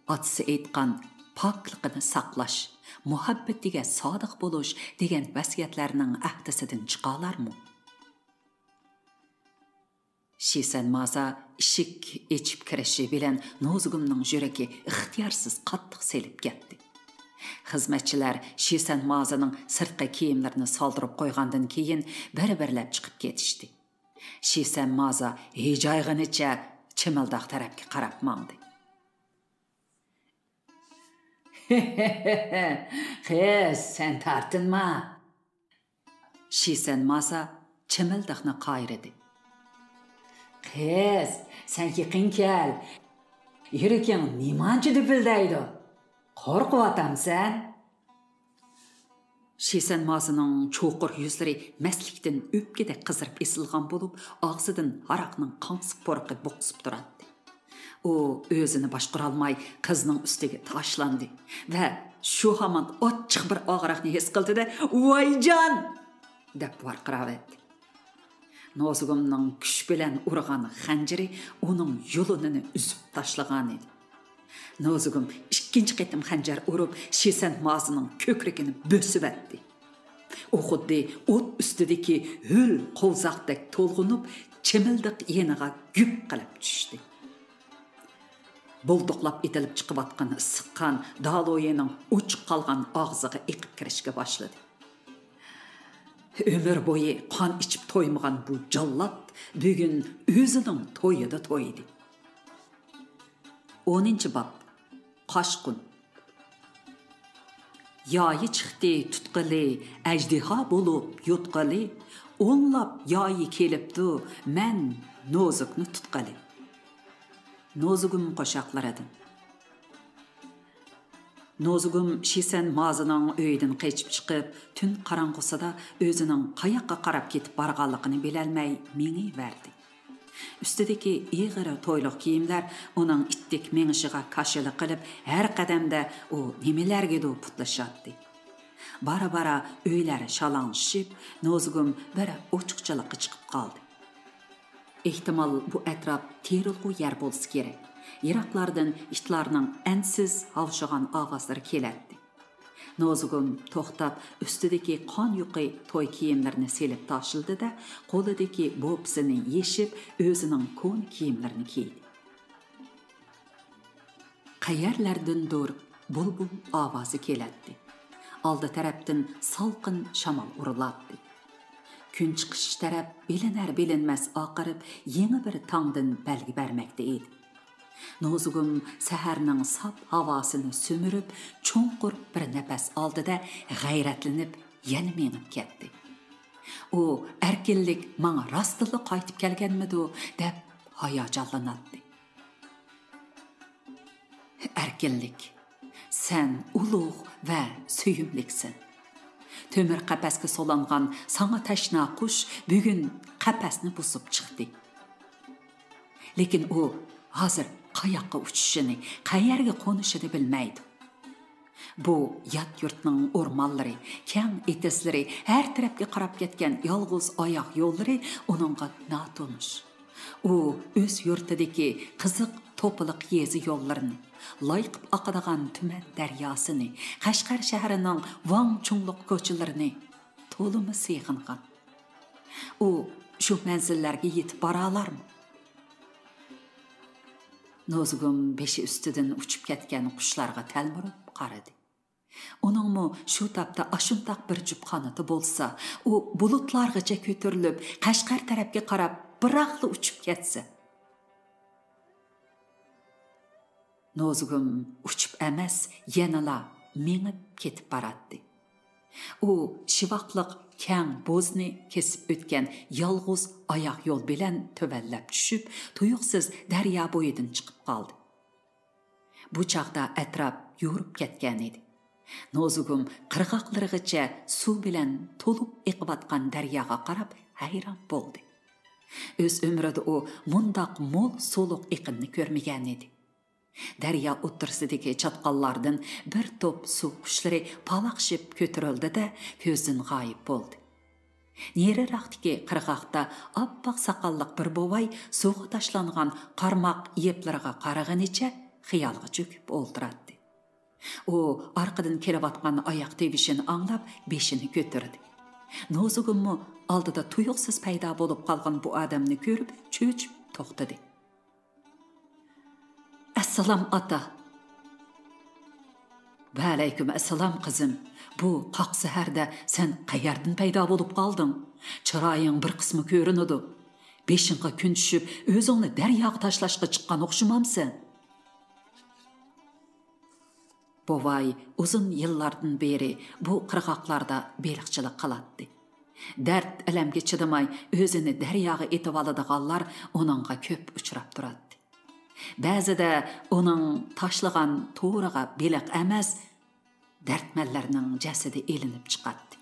ئاتىسى ئېيتقان پاكلىقىنى ساقلاش، مۇھەببىتىگە سادىق بولۇش دېگەن ۋەسىيەتلەرنىڭ ئەھدىسىدىن چىقالارمۇ؟ شىسەن مازا ئىشىك ئېچىپ كىرىشى بىلەن نوزۇگۇمنىڭ يۈرىكى ئىختىيارسىز قاتتىق سېلىپ كەتتى. خىزمەتچىلەر شىسەن مازىنىڭ سىرتقى كىيىملىرىنى سالدۇرۇپ قويغاندىن كېيىن، بىر-بىرلەپ چىقىپ كېتىشتى. شىسەن مازا ھىجايغىنىچە چىمىلداق تەرەپكە قاراپ ماڭدى. قىز، سەن تارتىنما. شىسەن مازا چىمىلدىقنى قايرىدى. قىز، سەن يېقىن كەل. يۈرىكىڭ نېمانچە دۈپۈلدەيدۇ؟ قورقۇۋاتامسەن؟ شىسەن مازىنىڭ چوقۇر يۈزلىرى مەستلىكتىن ئۆپكىدەك قىزىرىپ ئېسىلغان بولۇپ، ئاغزىدىن ھاراقنىڭ قاڭسىق پۇرىقى بوقسۇپ تۇراتتى. ئۇ ئۆزىنى باشقۇرالماي قىزنىڭ ئۈستىگە تاشلاندى ۋە شۇ ھامان ئاچچىق بىر ئاغرىقنى ھېس قىلدى-دە، «ۋايجان!» دەپ ۋارقىراۋەتتى. نوزۇگۇمنىڭ كۈچ بىلەن ئۇرغان خەنجىرى ئۇنىڭ يۇلۇنىنى ئۈزۈپ تاشلىغانىدى. نوزۇگۇم ئىككىنچى قېتىم خەنجەر ئۇرۇپ، شىسەن مازىنىڭ كۆكرىكىنى بۆسۈۋەتتى. ئۇ خۇددى ئوت ئۈستىدىكى ھۆل قوۋزاقتەك تولغىنىپ، چىمىلدىق يېنىغا گۈپ قىلىپ چۈشتى. بۇلدۇقلاپ ئېتىلىپ چىقىۋاتقان ئىسسىق قان دالويىنىڭ ئوچۇق قالغان ئاغزىغا ئېقىپ كىرىشكە باشلىدى. ئۆمۈر بويى قان ئىچىپ تويمىغان بۇ جاللات بۈگۈن ئۆزىنىڭ تويىدا تويدى. ئونىنچى باب. قاشقۇن. يايى چىقتى تۇتقىلى، ئەجدىھا بولۇپ يۇتقىلى، ئونلاپ يايى كېلىپتۇ، مەن نوزۇكنى تۇتقىلى. نوزۇگۇم قوشاقلىرىدىن. نوزۇگۇم شىسەن مازىنىڭ ئۆيىدىن قېچىپ چىقىپ، تۈن قاراڭغۇسىدا ئۆزىنىڭ قاياققا قاراپ كېتىپ بارغانلىقىنى بىلەلمەي مېڭىۋەردى. ئۈستىدىكى ئېغىر تويلۇق كىيىملەر ئۇنىڭ ئىتتىك مېڭىشىغا كاشىلا قىلىپ، ھەر قەدەمدە ئۇ نېمىلەرگىدۇر پۇتلىشاتتى. بارا-بارا ئۆيلەر شالاڭلىشىپ، نوزۇگۇم بىر ئوچۇقچىلىققا چىقىپ قالدى. ئېھتىمال، بۇ ئەتراپ تېرىلغۇ يەر بولسا كېرەك. يىراقلاردىن ئىتلارنىڭ ئەنسىز ھاۋشىغان ئاۋازلىرى كېلەتتى. نوزۇگۇم توختاپ، ئۈستىدىكى قان يۇقى توي كىيىملىرىنى سېلىپ تاشلىدى-دە، قولىدىكى بوپىسىنى يېشىپ، ئۆزىنىڭ كونا كىيىملىرىنى كىيدى. قەيەرلەردىندۇر بۇلبۇل ئاۋازى كېلەتتى. ئالدى تەرەپتىن سالقىن شامال ئۇرۇلاتتى. كۈن چىقىش تەرەپ بىلىنەر-بىلىنمەس ئاقىرىپ، يېڭى بىر تاڭدىن بەلگە بەرمەكتە ئىدى. نوزۇگۇم سەھەرنىڭ ساپ ھاۋاسىنى سۈمۈرۈپ، چوڭقۇر بىر نەپەس ئالدى-دە، غەيرەتلىنىپ يەنە مېڭىپ كەتتى. ئۇ ئەركىنلىك ماڭا راستتىنلا قايتىپ كەلگەنمىدۇ دەپ ھاياجانلىناتتى. ئەركىنلىك، سەن ئۇلۇغ ۋە سۆيۈملۈكسەن. تۆمۈر قەپەسكە سولانغان ساڭا تەشنا قۇش بۈگۈن قەپەسنى بۇزۇپ چىقتى. لېكىن ئۇ ھازىر قاياققا ئۇچۇشىنى، قەيەرگە قونۇشىنى بىلمەيدۇ. بۇ يات يۇرتنىڭ ئورمانلىرى، كەڭ ئېتىزلىرى، ھەر تەرەپكە قاراپ كەتكەن يالغۇز ئاياغ يوللىرى ئۇنىڭغا ناتونۇش. ئۇ ئۆز يۇرتىدىكى قىزىق توپىلىق يېزا يوللىرىنى، لايقىپ ئاقىدىغان تۈمەن دەرياسىنى، قەشقەر شەھىرىنىڭ ۋاڭ چۇڭلۇق كوچىلىرىنى تولىمۇ سېغىنغان. ئۇ شۇ مەنزىللەرگە يېتىپ بارالارمۇ؟ نوزۇگۇم بېشى ئۈستىدىن ئۇچۇپ كەتكەن قۇشلارغا تەلمۈرۈپ قارىدى. ئۇنىڭمۇ شۇ تاپتا ئاشۇنداق بىر جۈپ قانىتى بولسا، ئۇ بۇلۇتلارغىچە كۆتۈرۈلۈپ، قەشقەر تەرەپكە قاراپ بىراقلا ئۇچۇپ كەتسە. نوزۇگۇم ئۇچۇپ ئەمەس، يەنىلا مېڭىپ كېتىپ باراتتى. ئۇ شىۋاقلىق كەڭ بوزنى كېسىپ ئۆتكەن يالغۇز ئاياغ يول بىلەن تۆۋەنلەپ چۈشۈپ، تۇيۇقسىز دەريا بويىدىن چىقىپ قالدى. بۇ چاغدا ئەتراپ يورۇپ كەتكەنىدى. نوزۇگۇم قىرغاقلىرىغىچە سۇ بىلەن تولۇپ ئېقىۋاتقان دەرياغا قاراپ ھەيران بولدى. ئۆز ئۆمرىدە ئۇ مۇنداق مول سۇلۇق ئېقىننى كۆرمىگەنىدى. دەريا ئوتتۇرىسىدىكى چاتقاللاردىن بىر توپ سۇ قۇشلىرى پالاقشىپ كۆتۈرۈلدى-دە، كۆزدىن غايىب بولدى. نېرىراقتىكى قىرغاقتا ئاپئاق ساقاللىق بىر بوۋاي سۇغا تاشلانغان قارماق يىپلىرىغا قارىغىنىچە خىيالغا چۆكۈپ ئولتۇراتتى. ئۇ ئارقىدىن كېلىۋاتقان ئاياق تىۋىشىنى ئاڭلاپ، بېشىنى كۆتۈردى. نوزۇگۇممۇ ئالدىدا تۇيۇقسىز پەيدا بولۇپ قالغان بۇ ئادەمنى كۆرۈپ، چۆچۈپ توختىدى. ئەسسالام، ئاتا. ۋەئەلەيكۇم ئەسسالام، قىزىم. بۇ قاق سەھەردە سەن قەيەردىن پەيدا بولۇپ قالدىڭ؟ چىرايىڭ بىر قىسما كۆرۈنىدۇ. بېشىڭغا كۈن چۈشۈپ، ئۆزۈڭنى دەرياغا تاشلاشقا چىققان ئوخشىمامسەن؟ بوۋاي ئۇزۇن يىللاردىن بېرى بۇ قىرغاقلاردا بېلىقچىلىق قىلاتتى. دەرد-ئەلەمگە چىدىماي ئۆزىنى دەرياغا ئېتىۋالىدىغانلار ئۇنىڭغا كۆپ ئۇچراپ تۇراتتى. بەزىدە ئۇنىڭ تاشلىغان تورىغا بېلىق ئەمەس، دەرتمەنلەرنىڭ جەسىتى ئېلىنىپ چىقاتتى.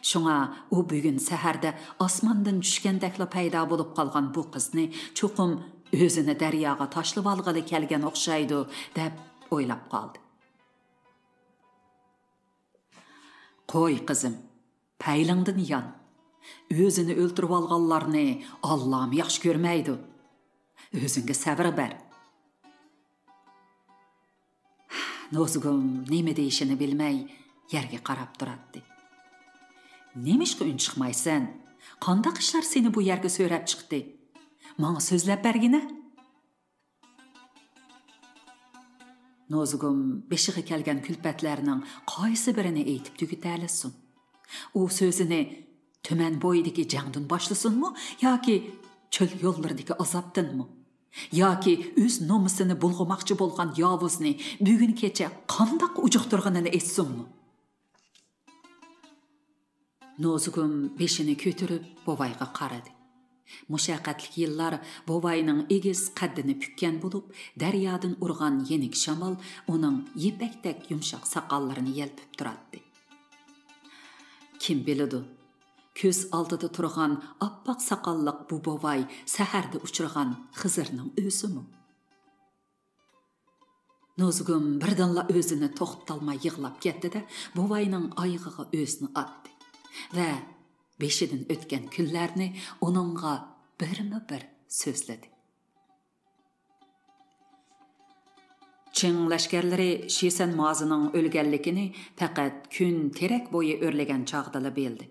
شۇڭا ئۇ بۈگۈن سەھەردە ئاسماندىن چۈشكەندەكلا پەيدا بولۇپ قالغان بۇ قىزنى چوقۇم ئۆزىنى دەرياغا تاشلىۋالغىلى كەلگەن ئوخشايدۇ، دەپ ئويلاپ قالدى. قوي، قىزىم، پەيلىڭدىن يان. ئۆزىنى ئۆلتۈرۈۋالغانلارنى ئاللام ياخشى كۆرمەيدۇ. ئۆزۈڭگە سەۋر بەر. نوزۇگۇم نېمە دېيىشىنى بىلمەي يەرگە قاراپ تۇراتتى. نېمىشقا ئۈن چىقمايسەن؟ قانداق ئىشلار سېنى بۇ يەرگە سۆرەپ چىقتى؟ ماڭا سۆزلەپ بەرگىنە. نوزۇگۇم بېشىغا كەلگەن كۈلپەتلەرنىڭ قايسى بىرىنى ئېيتىپ تۈگىتەلىسۇن؟ ئۇ سۆزىنى تۈمەن بويىدىكى جەڭدىن باشلىسۇنمۇ ياكى چۆل يوللىرىدىكى ئازابتىنمۇ؟ ياكى ئۆز نومۇسىنى بۇلغىماقچى بولغان ياۋۇزنى بۈگۈن كېچە قانداق ئۇجۇقتۇرغىنىنى ئېيتسۇنمۇ؟ نوزۇگۇم بېشىنى كۆتۈرۈپ بوۋايغا قارىدى. مۇشەققەتلىك يىللار بوۋاينىڭ ئېگىز قەددىنى پۈككەن بولۇپ، دەريادىن ئۇرغان يېنىك شامال ئۇنىڭ يىپەكتەك يۇمشاق ساقاللىرىنى يەلپۈپ تۇراتتى. كىم بىلىدۇ، كۆز ئالدىدا تۇرغان ئاپئاق ساقاللىق بۇ بوۋاي سەھەردە ئۇچرىغان خىزىرنىڭ ئۆزىمۇ؟ نوزۇگۇم بىردىنلا ئۆزىنى توختىتالماي يىغلاپ كەتتى-دە، بوۋاينىڭ ئايىغىغا ئۆزىنى ئاتتى ۋە بېشىدىن ئۆتكەن كۈنلەرنى ئۇنىڭغا بىرمۇ بىر سۆزلىدى. چىڭ لەشكەرلىرى شىسەن مازىنىڭ ئۆلگەنلىكىنى پەقەت كۈن تېرەك بويى ئۆرلىگەن چاغدىلا بىلدى.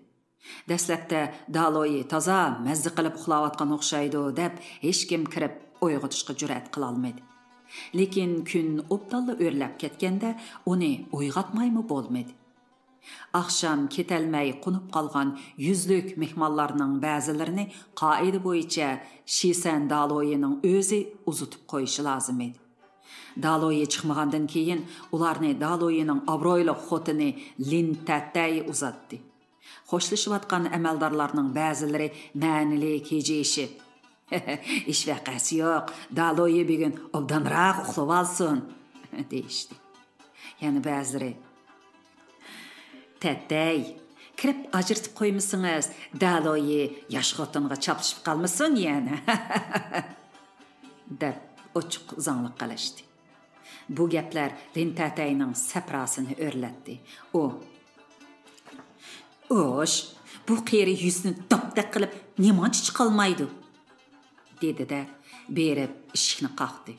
دەسلەپتە دالويى تازا مەززە قىلىپ ئۇخلاۋاتقان ئوخشايدۇ، دەپ ھېچكىم كىرىپ ئويغىتىشقا جۈرئەت قىلالمىدى. لېكىن كۈن ئوبدانلا ئۆرلەپ كەتكەندە ئۇنى ئويغاتمايمۇ بولمىدى. ئاخشام كېتەلمەي قونۇپ قالغان يۈزلۈك مېھمانلارنىڭ بەزىلىرىنى قائىدە بويىچە شىسەن دالويىنىڭ ئۆزى ئۇزىتىپ قويۇشى لازىم ئىدى. دالويى چىقمىغاندىن كېيىن ئۇلارنى دالويىنىڭ ئابرۇيلۇق خوتۇنى لىن تەتەي ئۇزاتتى. خوشلىشىۋاتقان ئەمەلدارلارنىڭ بەزىلىرى مەنىلىك ھىجىيىشىپ، «ھېچ ۋەقەسى يوق، دالويى بۈگۈن ئوبدانراق ئۇخلىۋالسۇن» دېيىشتى. يەنە بەزىلىرى، «تەتەي، كىرىپ ئاجرىتىپ قويمىسىڭىز، دالويى ياش خوتۇنغا چاپلىشىپ قالمىسۇن يەنە» دەپ ئوچۇق زاڭلىق قىلىشتى. بۇ گەپلەر لىن تەتەينىڭ سەپراسىنى ئۆرلەتتى. ئۇ، «ئوش، بۇ قېرى يۈزىنى داپتەك قىلىپ نېمانچە چىقالمايدۇ؟» دېدى-دە، بېرىپ ئىشىكنى قاقتى.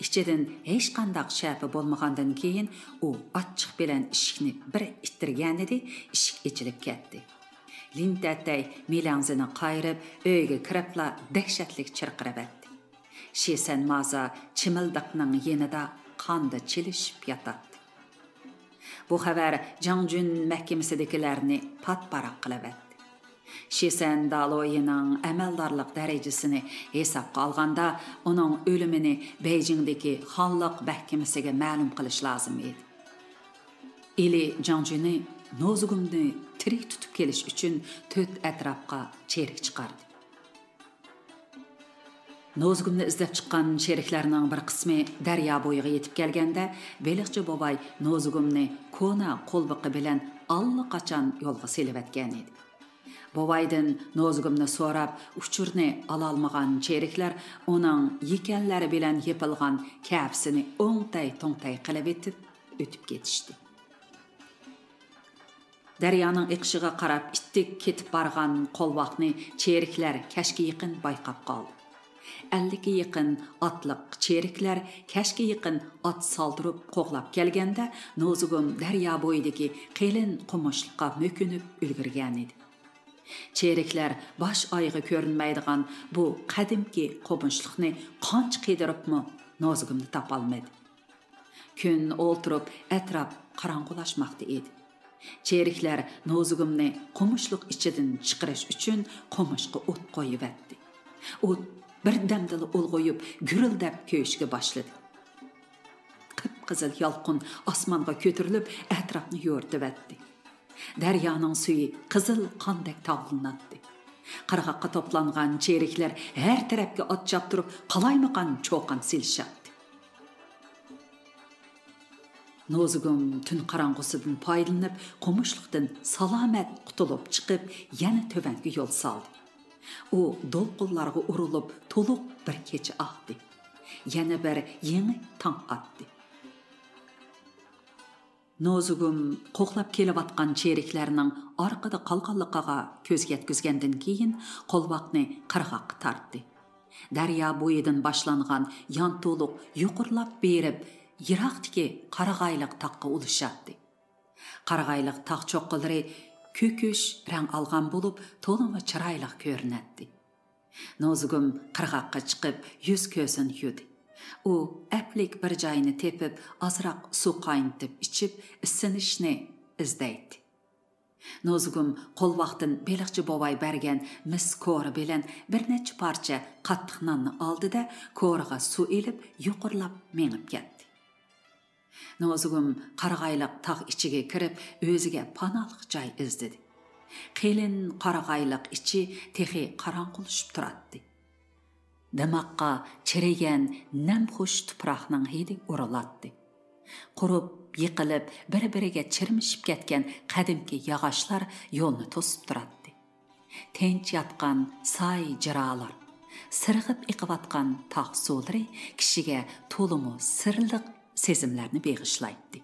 ئىچىدىن ھېچقانداق شەپە بولمىغاندىن كېيىن ئۇ ئاچچىق بىلەن ئىشىكنى بىر ئىتتىرگەنىدى، ئىشىك ئېچىلىپ كەتتى. لىن تەتەي مىلەڭزىنى قايرىپ، ئۆيگە كىرىپلا دەھشەتلىك چىرقىرىۋەتتى. شىسەن مازا چىمىلدىقنىڭ يېنىدا قاندا چىلىشىپ ياتاتتى. بۇ خەۋەر جاڭجۈن مەھكىمىسىدىكىلەرنى پات-پاراق قىلىۋەتتى. شىسەن دالويىنىڭ ئەمەلدارلىق دەرىجىسىنى ھېسابقا ئالغاندا، ئۇنىڭ ئۆلۈمىنى بېيجىڭدىكى خانلىق مەھكىمىسىگە مەلۇم قىلىش لازىم ئىدى. ئىلى جاڭجۈنى نوزۇگۇمنى تىرىك تۇتۇپ كېلىش ئۈچۈن تۆت ئەتراپقا چېرىك چىقاردى. نوزۇگۇمنى ئىزدەپ چىققان چېرىكلەرنىڭ بىر قىسمى دەريا بويىغا يېتىپ كەلگەندە، بېلىقچى بوۋاي نوزۇگۇمنى كونا قولۋىقى بىلەن ئاللىقاچان يولغا سېلىۋەتكەن ئىدى. بوۋايدىن نوزۇگۇمنى سوراپ، ئۇچۇرنى ئالالمىغان چېرىكلەر ئۇنىڭ يېكەنلەر بىلەن يېپىلغان كەپىسىنى ئوڭتەي-توڭتەي قىلىۋېتىپ ئۆتۈپ كېتىشتى. دەريانىڭ ئېقىشىغا قاراپ ئىتتىك كېتىپ بارغان قولۋاقنى چېرىكلەر كەچكە يېقىن بايقاپ قالدى. ئەللىككە يېقىن ئاتلىق چېرىكلەر كەچكە يېقىن ئات سالدۇرۇپ قوغلاپ كەلگەندە، نوزۇگۇم دەريا بويىدىكى قېلىن قومۇشلۇققا مۆكۈنۈپ ئۈلگۈرگەنىدى. چېرىكلەر باش ئايىغى كۆرۈنمەيدىغان بۇ قەدىمكى قومۇشلۇقنى قانچە قىدىرىپمۇ نوزۇگۇمنى تاپالمىدى. كۈن ئولتۇرۇپ، ئەتراپ قاراڭغۇلاشماقتا ئىدى. چېرىكلەر نوزۇگۇمنى قومۇشلۇق ئىچىدىن چىقىرىش ئۈچۈن قومۇشقا ئوت قويۇۋەتتى. ئوت بىردەمدىلا ئۇلغىيىپ، گۈرۈلدەپ كۆيۈشكە باشلىدى. قىپقىزىل يالقۇن ئاسمانغا كۆتۈرۈلۈپ، ئەتراپنى يورۇتۇۋەتتى. دەريانىڭ سۈيى قىزىل قاندەك تاۋلىناتتى. قىرغاققا توپلانغان چېرىكلەر ھەر تەرەپكە ئات چاپتۇرۇپ، قالايمىقان چۇقان سېلىشاتتى. نوزۇگۇم تۈن قاراڭغۇسىدىن پايدىلىنىپ، قومۇشلۇقتىن سالامەت قۇتۇلۇپ چىقىپ، يەنە تۆۋەنگە يول سالدى. ئۇ دولقۇنلارغا ئۇرۇلۇپ، تولۇق بىر كېچە ئاقتى. يەنە بىر يېڭى تاڭ ئاتتى. نوزۇگۇم قوغلاپ كېلىۋاتقان چېرىكلەرنىڭ ئارقىدا قالغانلىقىغا كۆز يەتكۈزگەندىن كېيىن، قولۋاقنى قىرغاققا تارتتى. دەريا بويىدىن باشلانغان يانتۇلۇق يۇقىرىلاپ بېرىپ، يىراقتىكى قارىغايلىق تاغقا ئۇلىشاتتى. قارىغايلىق تاغ چوققىلىرى كۆكۈش رەڭ ئالغان بولۇپ، تولىمۇ چىرايلىق كۆرۈنەتتى. نوزۇگۇم قىرغاققا چىقىپ، يۈز-كۆزىنى يۇدى. ئۇ ئەپلىك بىر جاينى تېپىپ، ئازراق سۇ قاينىتىپ ئىچىپ، ئىسسىنىشنى ئىزدەيتتى. نوزۇگۇم قولۋاقتىن بېلىقچى بوۋاي بەرگەن مىس كورا بىلەن بىر نەچچە پارچە قاتتىق ناننى ئالدى-دە، كورىغا سۇ ئېلىپ، يۇقىرىلاپ مېڭىپ كەتتى. نوزۇگۇم قارىغايلىق تاغ ئىچىگە كىرىپ، ئۆزىگە پاناھلىق جاي ئىزدىدى. قېلىن قارىغايلىق ئىچى تېخى قاراڭغۇلىشىپ تۇراتتى. دىماققا چىرىگەن نەمخۇش تۇپراقنىڭ ھىدى ئۇرۇلاتتى. قۇرۇپ، يىقىلىپ، بىر-بىرىگە چىرمىشىپ كەتكەن قەدىمكى ياغاچلار يولنى توسۇپ تۇراتتى. تىنچ ياتقان ساي جىرالار، سىرغىپ ئېقىۋاتقان تاغ سۇلىرى كىشىگە تولىمۇ سىرلىق سېزىملەرنى بېغىشلايتتى.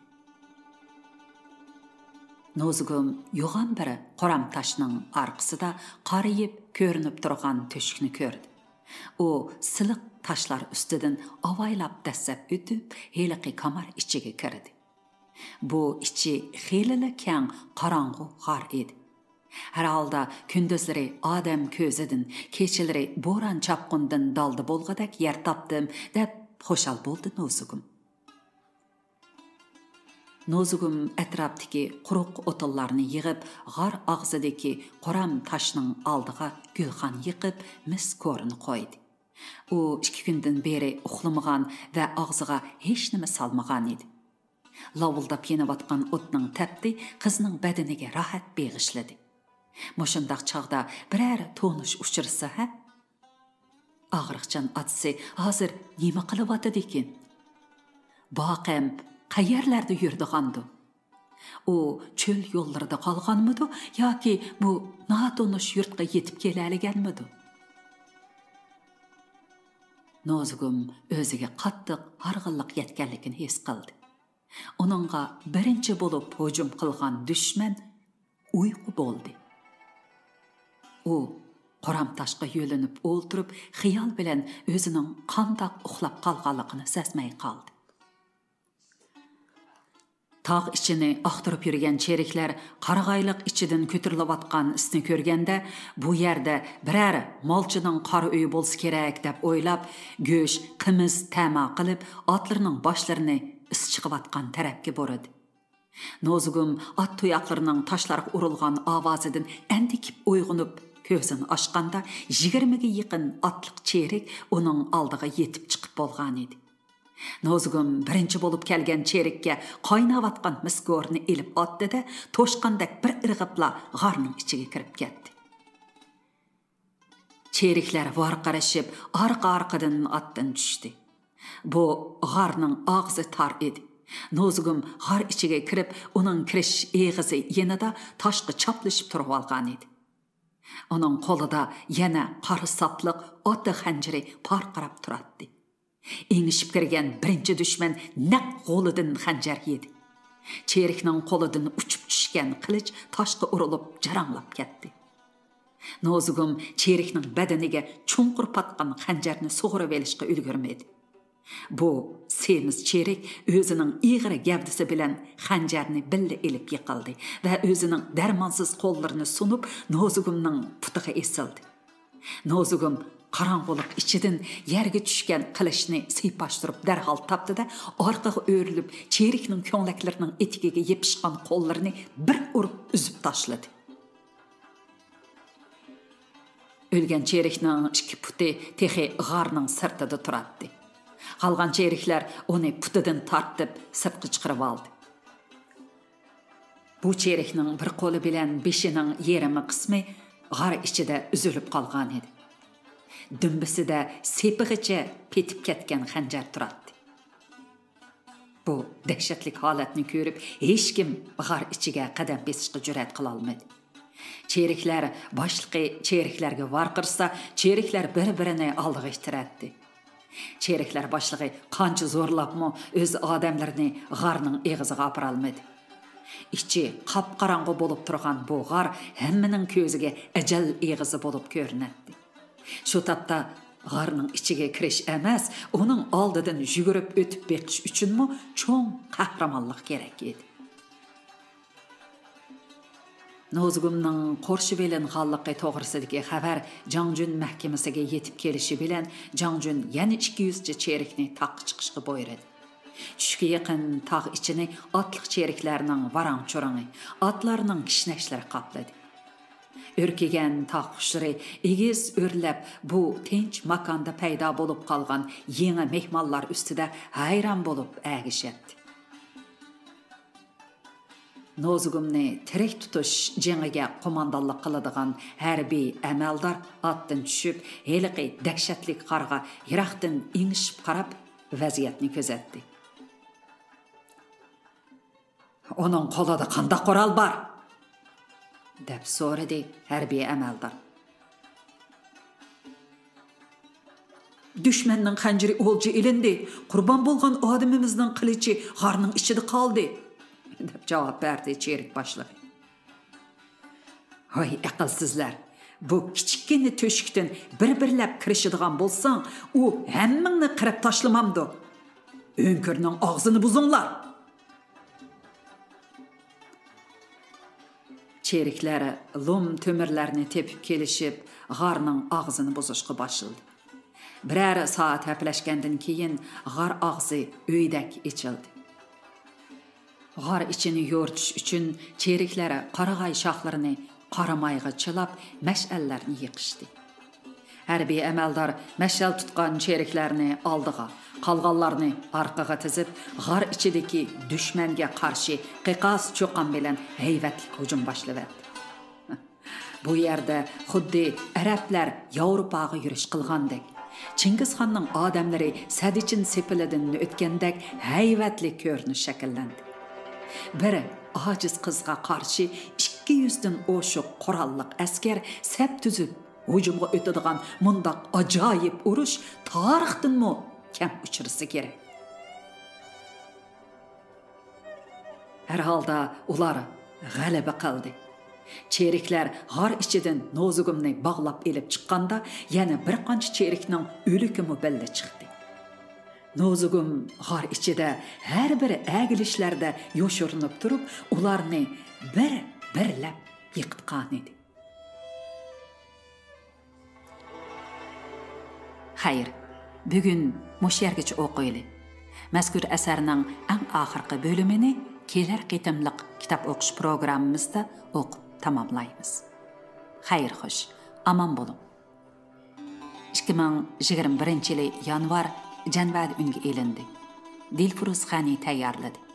نوزۇگۇم يوغان بىر قورام تاشنىڭ ئارقىسىدا قارىيىپ كۆرۈنۈپ تۇرغان تۆشۈكنى كۆردى. ئۇ سىلىق تاشلار ئۈستىدىن ئاۋايلاپ دەسسەپ ئۆتۈپ، ھېلىقى كامار ئىچىگە كىردى. بۇ ئىچى خېلىلا كەڭ، قاراڭغۇ غار ئىدى. ھەر ھالدا كۈندۈزلىرى ئادەم كۆزىدىن، كېچىلىرى بوران-چاپقۇندىن دالدا بولغۇدەك يەر تاپتىم، دەپ خۇشال بولدى نوزۇگۇم. نوزۇگۇم ئەتراپتىكى قۇرۇق ئوتۇنلارنى يىغىپ، غار ئاغزىدىكى قورام تاشنىڭ ئالدىغا گۈلخان يېقىپ، مىس كورىنى قويدى. ئۇ ئىككى كۈندىن بېرى ئۇخلىمىغان ۋە ئاغزىغا ھېچنېمە سالمىغان ئىدى. لاۋۇلداپ يېنىۋاتقان ئوتنىڭ تەپتى قىزنىڭ بەدىنىگە راھەت بېغىشلىدى. مۇشۇنداق چاغدا بىرەر تونۇش ئۇچرىسا ھە؟ ئاغرىقچان ئاتىسى ھازىر نېمە قىلىۋاتىدىكىن؟ باقەم قەيەرلەردە يۈرىدىغاندۇ؟ ئۇ چۆل يوللىرىدا قالغانمىدۇ ياكى بۇ ناتونۇش يۇرتقا يېتىپ كېلەلىگەنمىدۇ؟ نوزۇگۇم ئۆزىگە قاتتىق ھارغىنلىق يەتكەنلىكىنى ھېس قىلدى. ئۇنىڭغا بىرىنچى بولۇپ ھۇجۇم قىلغان دۈشمەن ئۇيقۇ بولدى. ئۇ قورام تاشقا يۆلىنىپ ئولتۇرۇپ، خىيال بىلەن ئۆزىنىڭ قانداق ئۇخلاپ قالغانلىقىنى سەزمەي قالدى. تاغ ئىچىنى ئاختۇرۇپ يۈرگەن چېرىكلەر قارىغايلىق ئىچىدىن كۆتۈرۈلۈۋاتقان ئىسنى كۆرگەندە، بۇ يەردە بىرەر مالچىنىڭ قارا ئۆيى بولسا كېرەك، دەپ ئويلاپ، گۆش، قىمىز تەما قىلىپ، ئاتلىرىنىڭ باشلىرىنى ئىس چىقىۋاتقان تەرەپكە بۇرىدى. نوزۇگۇم ئات تۇياقلىرىنىڭ تاشلارغا ئۇرۇلغان ئاۋازىدىن ئەندىكىپ ئويغىنىپ، كۆزىنى ئاچقاندا، يىگىرمىگە يېقىن ئاتلىق چېرىك ئۇنىڭ ئالدىغا يېتىپ چىقىپ بولغانىدى. نوزۇگۇم بىرىنچى بولۇپ كەلگەن چېرىككە قايناۋاتقان مىس كورىنى ئېلىپ ئاتتى-دە، توشقاندەك بىر ئىرغىپلا غارنىڭ ئىچىگە كىرىپ كەتتى. چېرىكلەر ۋارقىرىشىپ، ئارقا-ئارقىدىن ئاتتىن چۈشتى. بۇ غارنىڭ ئاغزى تار ئىدى. نوزۇگۇم غار ئىچىگە كىرىپ، ئۇنىڭ كىرىش ئېغىزى يېنىدا تاشقا چاپلىشىپ تۇرۇۋالغانىدى. ئۇنىڭ قولىدا يەنە قارا ساپلىق ئاتا خەنجىرى پارقىراپ تۇراتتى. ئېڭىشىپ كىرگەن بىرىنچى دۈشمەن نەق غولىدىن خەنجەر يېدى. چېرىكنىڭ قولىدىن ئۇچۇپ چۈشكەن قىلىچ تاشقا ئۇرۇلۇپ جاراڭلاپ كەتتى. نوزۇگۇم چېرىكنىڭ بەدىنىگە چوڭقۇر پاتقان خەنجەرنى سۇغۇرۇۋېلىشقا ئۈلگۈرمىدى. بۇ سېمىز چېرىك ئۆزىنىڭ ئېغىر گەۋدىسى بىلەن خەنجەرنى بىللە ئېلىپ يىقىلدى ۋە ئۆزىنىڭ دەرمانسىز قوللىرىنى سۇنۇپ، نوزۇگۇمنىڭ پۇتىغا ئېسىلدى. نوزۇگۇم قاراڭغۇلۇق ئىچىدىن يەرگە چۈشكەن قىلىچنى سىيپاشتۇرۇپ دەرھال تاپتى-دە، ئارقىغا ئۆرۈلۈپ، چېرىكنىڭ كۆڭلەكلىرىنىڭ ئېتىكىگە يېپىشقان قوللىرىنى بىر ئۇرۇپ ئۈزۈپ تاشلىدى. ئۆلگەن چېرىكنىڭ ئىككى پۇتى تېخى غارنىڭ سىرتىدا تۇراتتى. قالغان چېرىكلەر ئۇنى پۇتىدىن تارتىپ سىرتقا چىقىرىۋالدى. بۇ چېرىكنىڭ بىر قولى بىلەن بېشىنىڭ يېرىمى قىسمى غار ئىچىدە ئۈزۈلۈپ قالغانىدى. دۈمبىسىدە سېپىغىچە پېتىپ كەتكەن خەنجەر تۇراتتى. بۇ دەھشەتلىك ھالەتنى كۆرۈپ، ھېچكىم غار ئىچىگە قەدەم بېسىشقا جۈرئەت قىلالمىدى. چېرىكلەر باشلىقى چېرىكلەرگە ۋارقىرىسا، چېرىكلەر بىر-بىرىنى ئالدىغا ئىتتىرەتتى. چېرىكلەر باشلىقى قانچە زورلاپمۇ ئۆز ئادەملىرىنى غارنىڭ ئېغىزىغا ئاپىرالمىدى. ئىچى قاپقاراڭغۇ بولۇپ تۇرغان بۇ غار ھەممىنىڭ كۆزىگە ئەجەل ئېغىزى بولۇپ كۆرۈنەتتى. شۇ تاپتا غارنىڭ ئىچىگە كىرىش ئەمەس، ئۇنىڭ ئالدىدىن يۈگۈرۈپ ئۆتۈپ بېقىش ئۈچۈنمۇ چوڭ قەھرىمانلىق كېرەك ئىدى. نوزۇگۇمنىڭ قورشىۋېلىنغانلىقى توغرىسىدىكى خەۋەر جاڭجۈن مەھكىمىسىگە يېتىپ كېلىشى بىلەن، جاڭجۈن يەنە ئىككى يۈزچە چېرىكنى تاغقا چىقىشقا بۇيرۇدى. چۈشكە يېقىن تاغ ئىچىنى ئاتلىق چېرىكلەرنىڭ ۋاراڭ-چۇرۇڭى، ئاتلارنىڭ كىشنەشلىرى قاپلىدى. ئۈركۈگەن تاغ قۇشلىرى ئېگىز ئۆرلەپ، بۇ تىنچ ماكاندا پەيدا بولۇپ قالغان يېڭى مېھمانلار ئۈستىدە ھەيران بولۇپ ئەگىشەتتى. نوزۇگۇمنى تىرىك تۇتۇش جېڭىگە قوماندانلىق قىلىدىغان ھەربىي ئەمەلدار ئاتتىن چۈشۈپ، ھېلىقى دەھشەتلىك غارغا يىراقتىن ئېڭىشىپ قاراپ، ۋەزىيەتنى كۆزەتتى. «ئۇنىڭ قولىدا قانداق قورال بار؟» دەپ سورىدى ھەربىي ئەمەلدار. «دۈشمەننىڭ خەنجىرى ئولجا ئېلىندى، قۇربان بولغان ئادىمىمىزنىڭ قىلىچى غارنىڭ ئىچىدە قالدى»، دەپ جاۋاب بەردى چېرىك باشلىقى. «ھاي ئەقىلسىزلەر، بۇ كىچىككىنە تۆشۈكتىن بىر-بىرلەپ كىرىشىدىغان بولساڭ، ئۇ ھەممىڭنى قىرىپ تاشلىمامدۇ؟ ئۆڭكۈرنىڭ ئاغزىنى بۇزۇڭلار!» چېرىكلەر لوم تۆمۈرلەرنى تېپىپ كېلىشىپ، غارنىڭ ئاغزىنى بۇزۇشقا باشلىدى. بىرەر سائەت ھەپىلەشكەندىن كېيىن، غار ئاغزى ئۆيدەك ئېچىلدى. غار ئىچىنى يورۇتۇش ئۈچۈن چېرىكلەر قارىغاي شاخلىرىنى قارامايغا چىلاپ، مەشئەللەرنى يېقىشتى. ھەربىي ئەمەلدار مەشئەل تۇتقان چېرىكلەرنى ئالدىغا، قالغانلارنى ئارقىغا تىزىپ، غار ئىچىدىكى دۈشمەنگە قارشى قىقاس چۇقان بىلەن ھەيۋەتلىك ھۇجۇم باشلىۋەتتى. بۇ يەردە خۇددى ئەرەبلەر ياۋروپاغا يۈرۈش قىلغاندەك، چىڭگىزخاننىڭ ئادەملىرى سەددىچىن سېپىلىدىن ئۆتكەندەك ھەيۋەتلىك كۆرۈنۈش شەكىللەندى. بىر ئاجىز قىزغا قارشى ئىككى يۈزدىن ئوشۇق قوراللىق ئەسكەر سەپ تۈزۈپ ھۇجۇمغا ئۆتىدىغان مۇنداق ئاجايىپ ئۇرۇش تارىختىنمۇ كەم ئۇچرىسا كېرەك. ھەر ھالدا ئۇلار غەلىبە قىلدى. چېرىكلەر غار ئىچىدىن نوزۇگۇمنى باغلاپ ئېلىپ چىققاندا، يەنە بىر قانچە چېرىكنىڭ ئۆلۈكىمۇ بىللە چىقتى. نوزۇگۇم غار ئىچىدە ھەر بىر ئەگىلىشلەردە يوشۇرۇنۇپ تۇرۇپ، ئۇلارنى بىر-بىرلەپ يىقىتقانىدى. خەير، بۈگۈن مۇشۇ يەرگىچە ئوقۇيلى. مەزكۇر ئەسەرنىڭ ئەڭ ئاخىرقى بۆلۈمىنى كېلەر قېتىملىق كىتاب ئوقۇش پروگراممىمىزدا ئوقۇپ تاماملايمىز. خەير خوش، ئامان بولۇڭ. ئىككى مىڭ يىگىرمە بىرىنچى يىلى يانۋار، جەنۋەدە ئۈنگە ئېلىندى. دىلفۇرۇز غەنى تەييارلىدى.